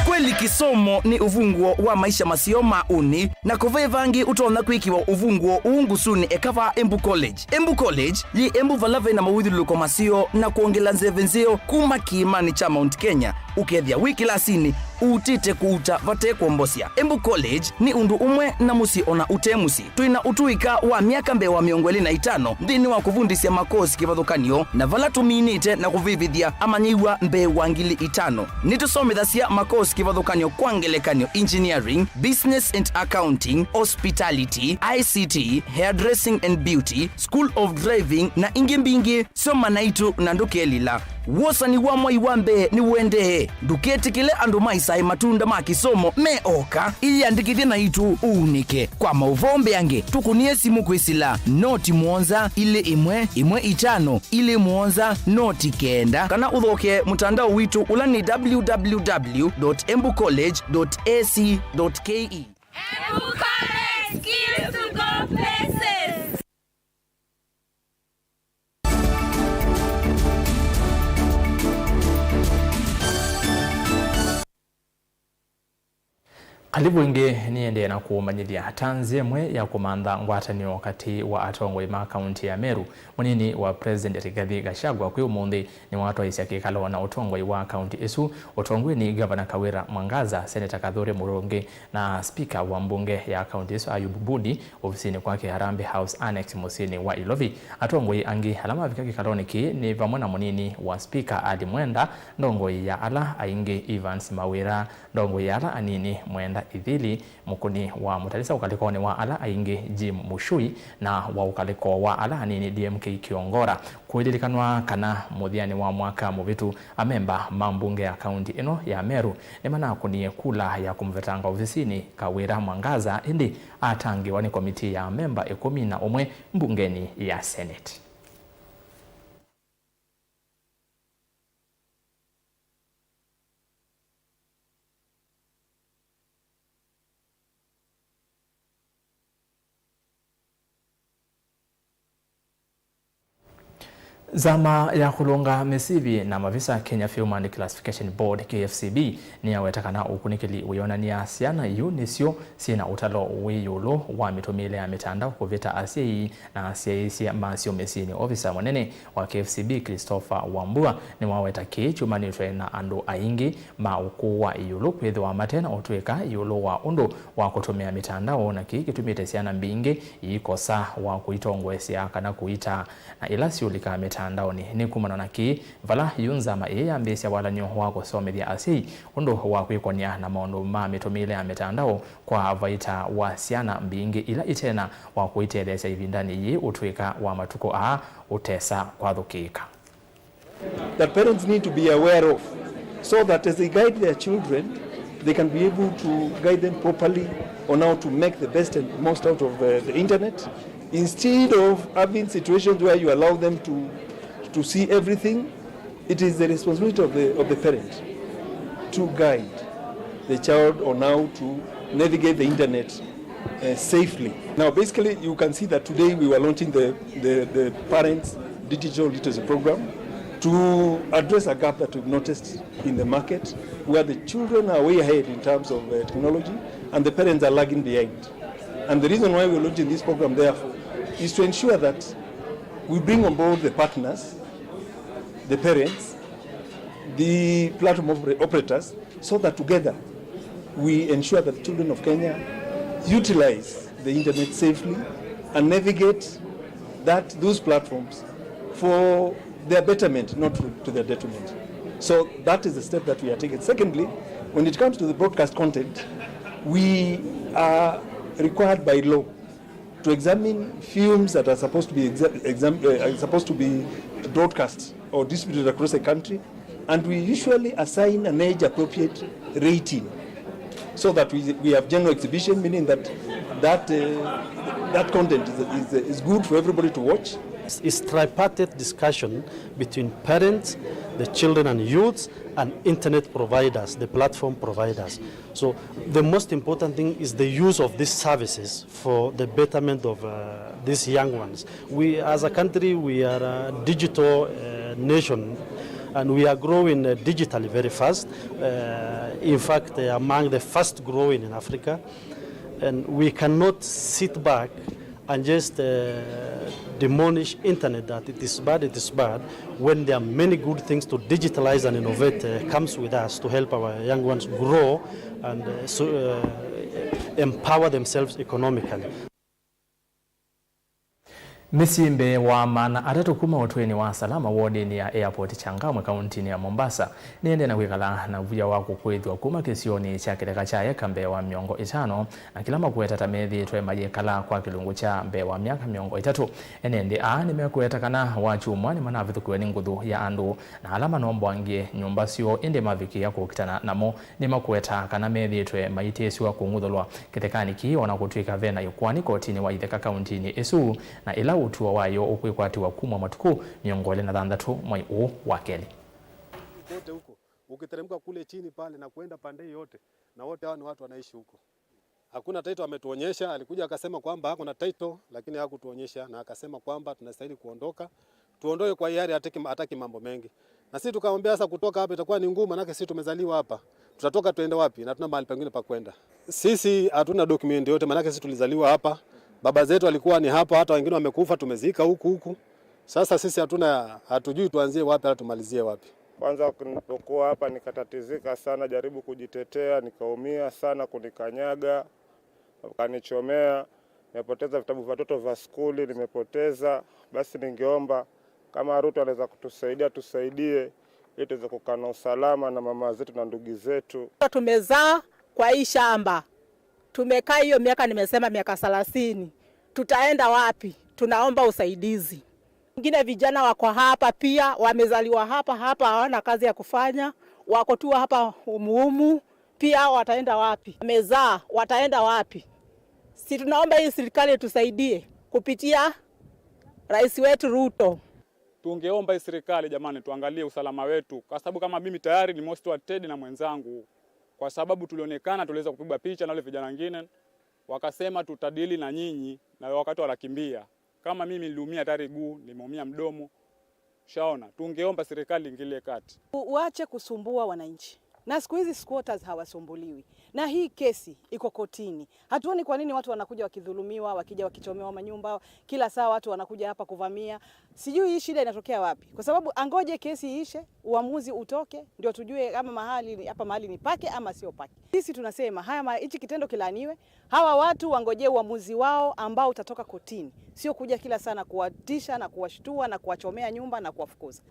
Kweli kĩsomo nĩ ũvunguo wa maisha maseo ma ũnĩ, na kũve vangĩ ũtonya kwĩkĩwa ũvunguo ũũ ngũsũnĩ eka vaa Embu College. Embu College yĩ Embu vala ve na mawĩthyũlũlũko maseo na kwongela nzeve nzeo kuma kĩĩmanĩ kya Mount Kenya, ũkethĩa wĩ kĩlasinĩ ũutĩte kũuta vate kwombosya. Embu College nĩ ũndũ ũmwe na mũsyĩ ona ũte mũsyĩ. Twĩ na ũtũĩka wa myaka mbee wa mĩongo ĩlĩ na itano nthĩnĩ wa kũvundĩsya makosi kĩvathũkany'o, na vala tũminĩte na kũvĩvĩthya amanyĩw'a mbee wa ngili itano. Nĩtũsomethasya makosi kĩvathũkany'o, kwa ngelekany'o, engineering, business and accounting, hospitality, I C T, hairdressing and beauty, school of driving, na ingĩ mbingĩ. Soma naitũ na ndũkelila. Wosani wa mwai wa mbee nĩũendee. Ndũketĩkĩle andũ maisae matunda ma kĩsomo me oka. Ĩyĩandĩkĩthye naitũ ũunĩke. Kwa maũvoo mbeange, tũkũnĩe simũ kwĩsĩla noti mũonza ilĩ ĩmwe ĩmwe itano ilĩ mũonza noti kenda, kana ũthokee mũtandao witũ ũla nĩ w w w dot embu college dot a c dot k e. Embu College, skills to go places. Kalĩvu ĩngĩ. Nĩendee na kũmanyĩthya ta nzĩa ĩmwe ya kũmantha ngwatanĩo katĩ wa atongoi ma kaunti ya Meru, mũnini wa President Rigathi Gachagua kwĩ ũmũnthĩ nĩwatwaĩsya kĩkalo na ũtongoi wa kaunti ĩsu ũtongoew'e nĩ Gavana Kawira Mwangaza, Seneta Kathure Murungi, na spika wa mbunge ya kaunti ĩsu Ayub Budi ovisinĩ kwake Harambee House Annex mũsyĩnĩ wa Ilovi. Atongoi angĩ ala mavika kĩkalonĩ kĩĩ nĩ vamwe na mũnini wa spika Ali Mwenda, ndongoi ya ala aingĩ Evans Mawira, ndongoi ya ala anini Mwenda Ithili, mũkũni wa mũtalĩsa ũkalĩkonĩ wa ala aingĩ Jim Muchui, na wa ũkalĩko wa ala anini D M K Kiongora. Kũililikanwa kana mũthyanĩ wa mwaka mũvĩtu, amemba ma mbunge ya kaunti ĩno ya Meru nĩmanakũnie kula ya kũmũvetanga ovisinĩ Kawira Mwangaza, ĩndĩ atangĩĩwa nĩ komitii ya amemba ĩkũmi na ũmwe mbungenĩ ya Senate. Nzama ya kũlũnga mĩsivi na mavisa, Kenya Film and Classification Board, K F C B, nĩyaweta kana ũkunĩkĩli wĩonany'a syana iu nĩsyo syĩ na ũtalo wĩ ĩũlũ wa mĩtũmĩĩle ya mĩtandao kũvĩta asyai na asyaĩĩsya masyo mĩsyĩnĩ. Ovisa mũnene wa K F C B, Christopher Wambua, nĩwaweta kĩĩ kyumanĩtwe na andũ aingĩ ma ũkũũ wa ĩũlũ kwĩthĩwa mate na ũtũĩka ĩũlũ wa ũndũ wa kũtũmĩa mĩtandao, na kĩĩ kĩtumĩte syana mbingĩ iikosa wa kũitongoesya kana kũitaa na ila siũlikaa mĩtandaonĩ. Nĩ kumana na kĩĩ, vala yu nzama ĩĩ yambĩĩsya walany'o wa kũsomethya asyai ũndũ wa kwĩkony'a na maũndũ ma mĩtũmĩĩle ya mĩtandao kwa vaita wa syana mbingĩ ila itena wa kũitetheesya ĩvindanĩ yĩĩ ũtũĩka wa matukũ aa ũtesa kwathũkĩĩka. That parents need to be aware of, so that as they guide their children, they can be able to guide them properly on how to make the best and most out of uh, the internet, instead of having situations where you allow them to, to see everything. It is the responsibility of the, of the parent to guide the child on how to navigate the internet uh, safely. Now, basically, you can see that today we were launching the, the, the Parents Digital Literacy Program to address a gap that we've noticed in the market, where the children are way ahead in terms of uh, technology and the parents are lagging behind. And the reason why we're launching this program, therefore, is to ensure that we bring on board the partners, the parents, the platform oper- operators, so that together we ensure that the children of Kenya utilize the internet safely and navigate that, those platforms for their betterment, not to, to their detriment. So that is the step that we are taking. Secondly, when it comes to the broadcast content, we are required by law To examine films that are supposed to be exa-, exam-, uh, are supposed to be broadcast or distributed across the country, and we usually assign an age-appropriate rating so that we, we have general exhibition, meaning that that, uh, that content is, is, is good for everybody to watch. It's tripartite discussion between parents, the children and youths, and internet providers, the platform providers. So the most important thing is the use of these services for the betterment of, uh, these young ones. We, as a country, we are a digital, uh, nation, and we are growing, uh, digitally very fast. Uh, in fact, uh, among the fast growing in Africa. And we cannot sit back and just, uh, demolish internet that it is bad, it is bad, when there are many good things to digitalize and innovate, uh, comes with us to help our young ones grow and, uh, so, uh, empower themselves economically. Mĩsyĩ mbee wa maana atatũ kuma ũtwĩnĩ wa Salama wodinĩ ya Airport Changamwe kauntinĩ ya Mombasa nĩendee na kwĩkala na vuya wa kũkũĩthw'a kuma kĩsionĩ kya kĩtheka kya eka mbee wa mĩongo ĩtano, na kĩla makweta ta methĩĩtwe mayĩkala kwa kĩlungu kya mbee wa myaka mĩongo ĩtatũ. Ene nthĩ aa nĩmekweta kana wakyumwa nĩmanavĩthũkĩwe nĩ nguthu ya andũ, na ala manomboangie nyũmba syoo ĩndĩ mavikĩĩa kũkitana namo nĩmakweta kana methĩĩtwe maitĩsĩwa kũng'uthũlwa kĩthekanĩ kĩĩ, o na kũtw'ĩka ve na ĩkoani kotinĩ wa itheka kauntinĩ ĩsu, na ĩla ũtuo wayo ũkwĩkwatĩwa kumwa matukũ mĩongo ĩlĩ na thanthatũ mwai ũũ wa kelĩ. Kote huko, ukiteremka kule chini pale na kuenda pande yote, na wote hawa ni watu wanaishi huko. Hakuna title ametuonyesha, alikuja akasema kwamba ako na title, lakini hakutuonyesha, na akasema kwamba tunastahili kuondoka, tuondoke kwa hiari, hataki, hataki mambo mengi. Na sisi tukamwambia, "Sasa kutoka hapa itakuwa ni ngumu, manake sisi tumezaliwa hapa. Tutatoka tuende wapi? Na hatuna mahali pengine pa kwenda." Sisi hatuna document yote, manake sisi tulizaliwa hapa. Baba zetu walikuwa ni hapa, hata wengine wamekufa, tumezika huku huku. Sasa sisi hatuna, hatujui tuanzie wapi, hata tumalizie wapi. Kwanza nilipokuwa hapa nikatatizika sana, jaribu kujitetea, nikaumia sana, kunikanyaga, wakanichomea, nimepoteza vitabu vya watoto vya skuli, nimepoteza. Basi ningeomba kama Ruto anaweza kutusaidia, tusaidie ili tuweze kukaa na usalama na mama zetu na ndugu zetu. Tumezaa kwa hii shamba, tumekaa hiyo miaka, nimesema miaka thelathini. Tutaenda wapi? Tunaomba usaidizi. Wengine vijana wako hapa pia, wamezaliwa hapa hapa, hawana kazi ya kufanya, wako tu hapa humuhumu, pia hao wataenda wapi? Wamezaa, wataenda wapi? Si tunaomba hii serikali tusaidie kupitia rais wetu Ruto. Tungeomba hii serikali jamani, tuangalie usalama wetu, kwa sababu kama mimi tayari ni most wanted na mwenzangu, kwa sababu tulionekana, tuliweza kupigwa picha na wale vijana wengine, wakasema tutadili na nyinyi, na wakati wanakimbia. Kama mimi niliumia tayari guu, nimeumia mdomo. Shaona, tungeomba serikali ingilie kati. U-, uache kusumbua wananchi. Na siku hizi squatters hawasumbuliwi. Na hii kesi iko kotini. Hatuoni kwa nini watu wanakuja wakidhulumiwa, wakija wakichomewa manyumba, kila saa watu wanakuja hapa kuvamia. Sijui hii shida inatokea wapi. Kwa sababu angoje kesi iishe, uamuzi utoke, ndio tujue ama mahali ni, hapa mahali ni pake ama sio pake. Sisi tunasema haya ma-, hichi kitendo kilaaniwe. Hawa watu wangojee uamuzi wao ambao utatoka kotini, sio kuja kila saa na kuwatisha na kuwashtua na kuwachomea nyumba na kuwafukuza.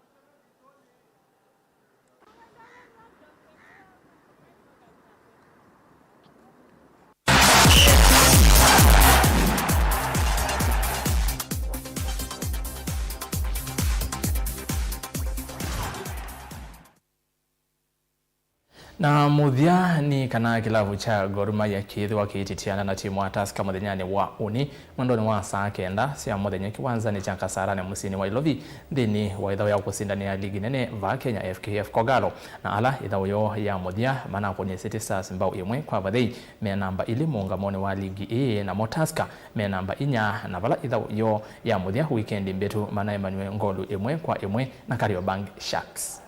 Na mũthya nĩ kana kĩlavu kya Gor Mahia kĩĩthĩwa kĩititiana na timu wa Tusker mũthenyanĩ wa ũnĩ mwendonĩ wa saa kenda sya mũthenya kĩwanzanĩ kya Kasarani mũsyĩnĩ wa Ilovi nthĩnĩ wa ĩthaũ ya kũsindanĩa ligi nene vaa Kenya, F K F Kogalo, na ala ĩthaũ yoo ya mũthya manakũnie City Stars mbao ĩmwe kwa vathei me namba ilĩ mũũngamonĩ wa ligi ĩĩ, namo Tusker me namba inya, na vala ĩthaũ yoo ya mũthya wikendi mbĩtu manaemanw'e ngolu ĩmwe kwa ĩmwe na Kariobangi Sharks.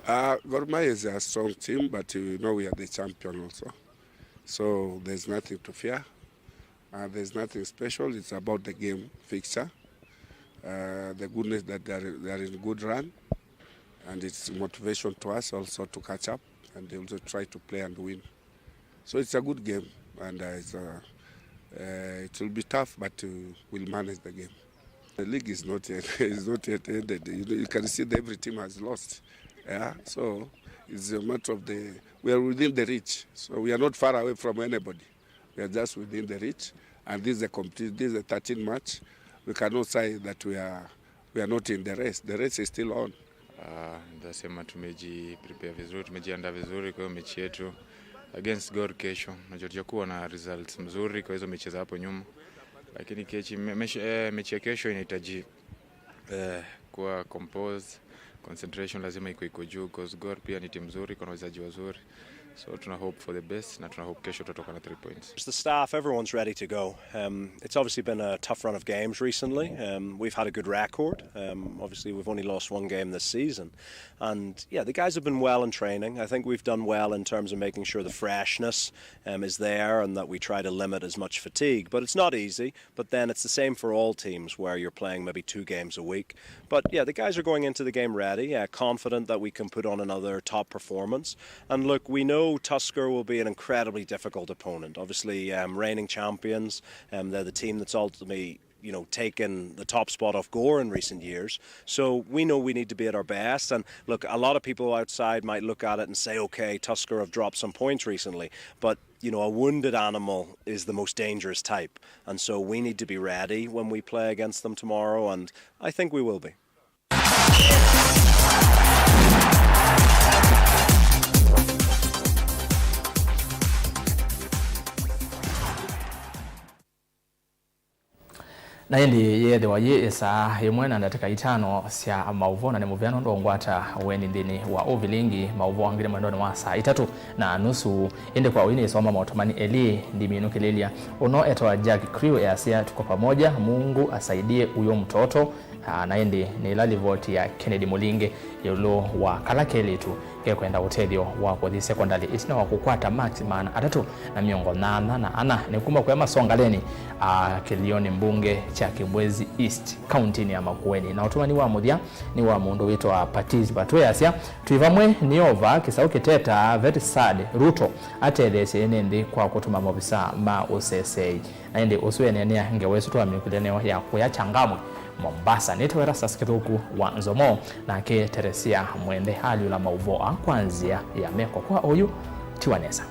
Uh, Gor Mahia is a strong team, but you know we are the champion also. So there's nothing to fear. Uh, there's nothing special. It's about the game fixture. Uh, the goodness that they are, they are in good run. And it's motivation to us also to catch up and also try to play and win. So it's a good game, and, uh, it's, uh, uh, it will be tough, but, uh, we'll manage the game. The league is not yet, is not yet ended. You know, you can see that every team has lost. Yeah, so it's a matter of the, we are within the reach. So we are not far away from anybody. We are just within the reach. and this is the competi-, this is the thirteenth match. We cannot say that we are, we are not in the race. The race is still on. Uh, nitasema tumeji prepare vizuri, tumejiandaa vizuri kwa hiyo mechi yetu against Gor kesho. Najua tutakuwa na results mzuri kwa hizo mechi za hapo nyuma, lakini kechi, me-, mechi, eh, mechi ya kesho inahitaji eh, kuwa composed, concentration lazima iko iko juu, 'cause Gor pia ni timu nzuri, kuna wachezaji wazuri. So tuna hope for the best na tuna hope kesho tutatoka na three points. The staff, everyone's ready to go. Um, it's obviously been a tough run of games recently. Um, we've had a good record. Um, obviously, we've only lost one game this season. And yeah, the guys have been well in training. I think we've done well in terms of making sure the freshness, um, is there and that we try to limit as much fatigue. But it's not easy. But then it's the same for all teams where you're playing maybe two games a week. But yeah, the guys are going into the game ready, uh, confident that we can put on another top performance. And look, we know Tusker will be an incredibly difficult opponent. Obviously, um, reigning champions, um, they're the team that's ultimately, you know, taken the top spot off Gore in recent years. So we know we need to be at our best. And look, a lot of people outside might look at it and say, "Okay, Tusker have dropped some points recently." But, you know, a wounded animal is the most dangerous type. And so we need to be ready when we play against them tomorrow, and I think we will be. Na ĩndĩ yeethĩwa yĩ ĩsaa ĩmwe na ndatĩka itano sya maũvoo, na nĩ mũvea nũndũ wa ngwata ũeni nthĩnĩ wa ũvilingi. Maũvoo angĩ nĩ mwendonĩ wa saa itatũ na nusu. Ĩndĩ kwa ũi nĩsoma maũtũmani elĩ ndiminũkĩlĩlya. Ũno etawa Jack Crew easya, "Tuko pamoja, Mungu asaidie huyo mtoto." Ah, na ĩndĩ nĩ ĩla livoti ya Kennedy Mũlingi ĩũlũ wa kala kelĩtu kekwenda ũtethyo wa kũthi sekondalĩ ĩtina wa kũkwata maksi maana atatũ na mĩongo nyanya na ana nĩ kuma kũya masongaleni, ah, kĩlĩonĩ mbunge kya Kibwezi East, kauntinĩ ya Makueni. Na ũtũmani wa mũthya nĩ wa mũndũ wĩtawa Patis Batwĩasya, "Twĩ vamwe nĩ ova, kĩsaũ kĩtetaa, very sad, Ruto atetheesye ene nthĩ kwa kũtũma maovisaa ma ũseseei." Na ĩndĩ ũsu eneenea ngewa ĩsu twamĩũkĩlya nĩyo ya kũya Changamwe, Mombasa. Nĩtawa Erastus Kĩthũku wa Nzomo, nake Teresia Mwende alyũla maũvoo aa kwa nzĩa ya meko. Kwa oyu, tiwa nesa.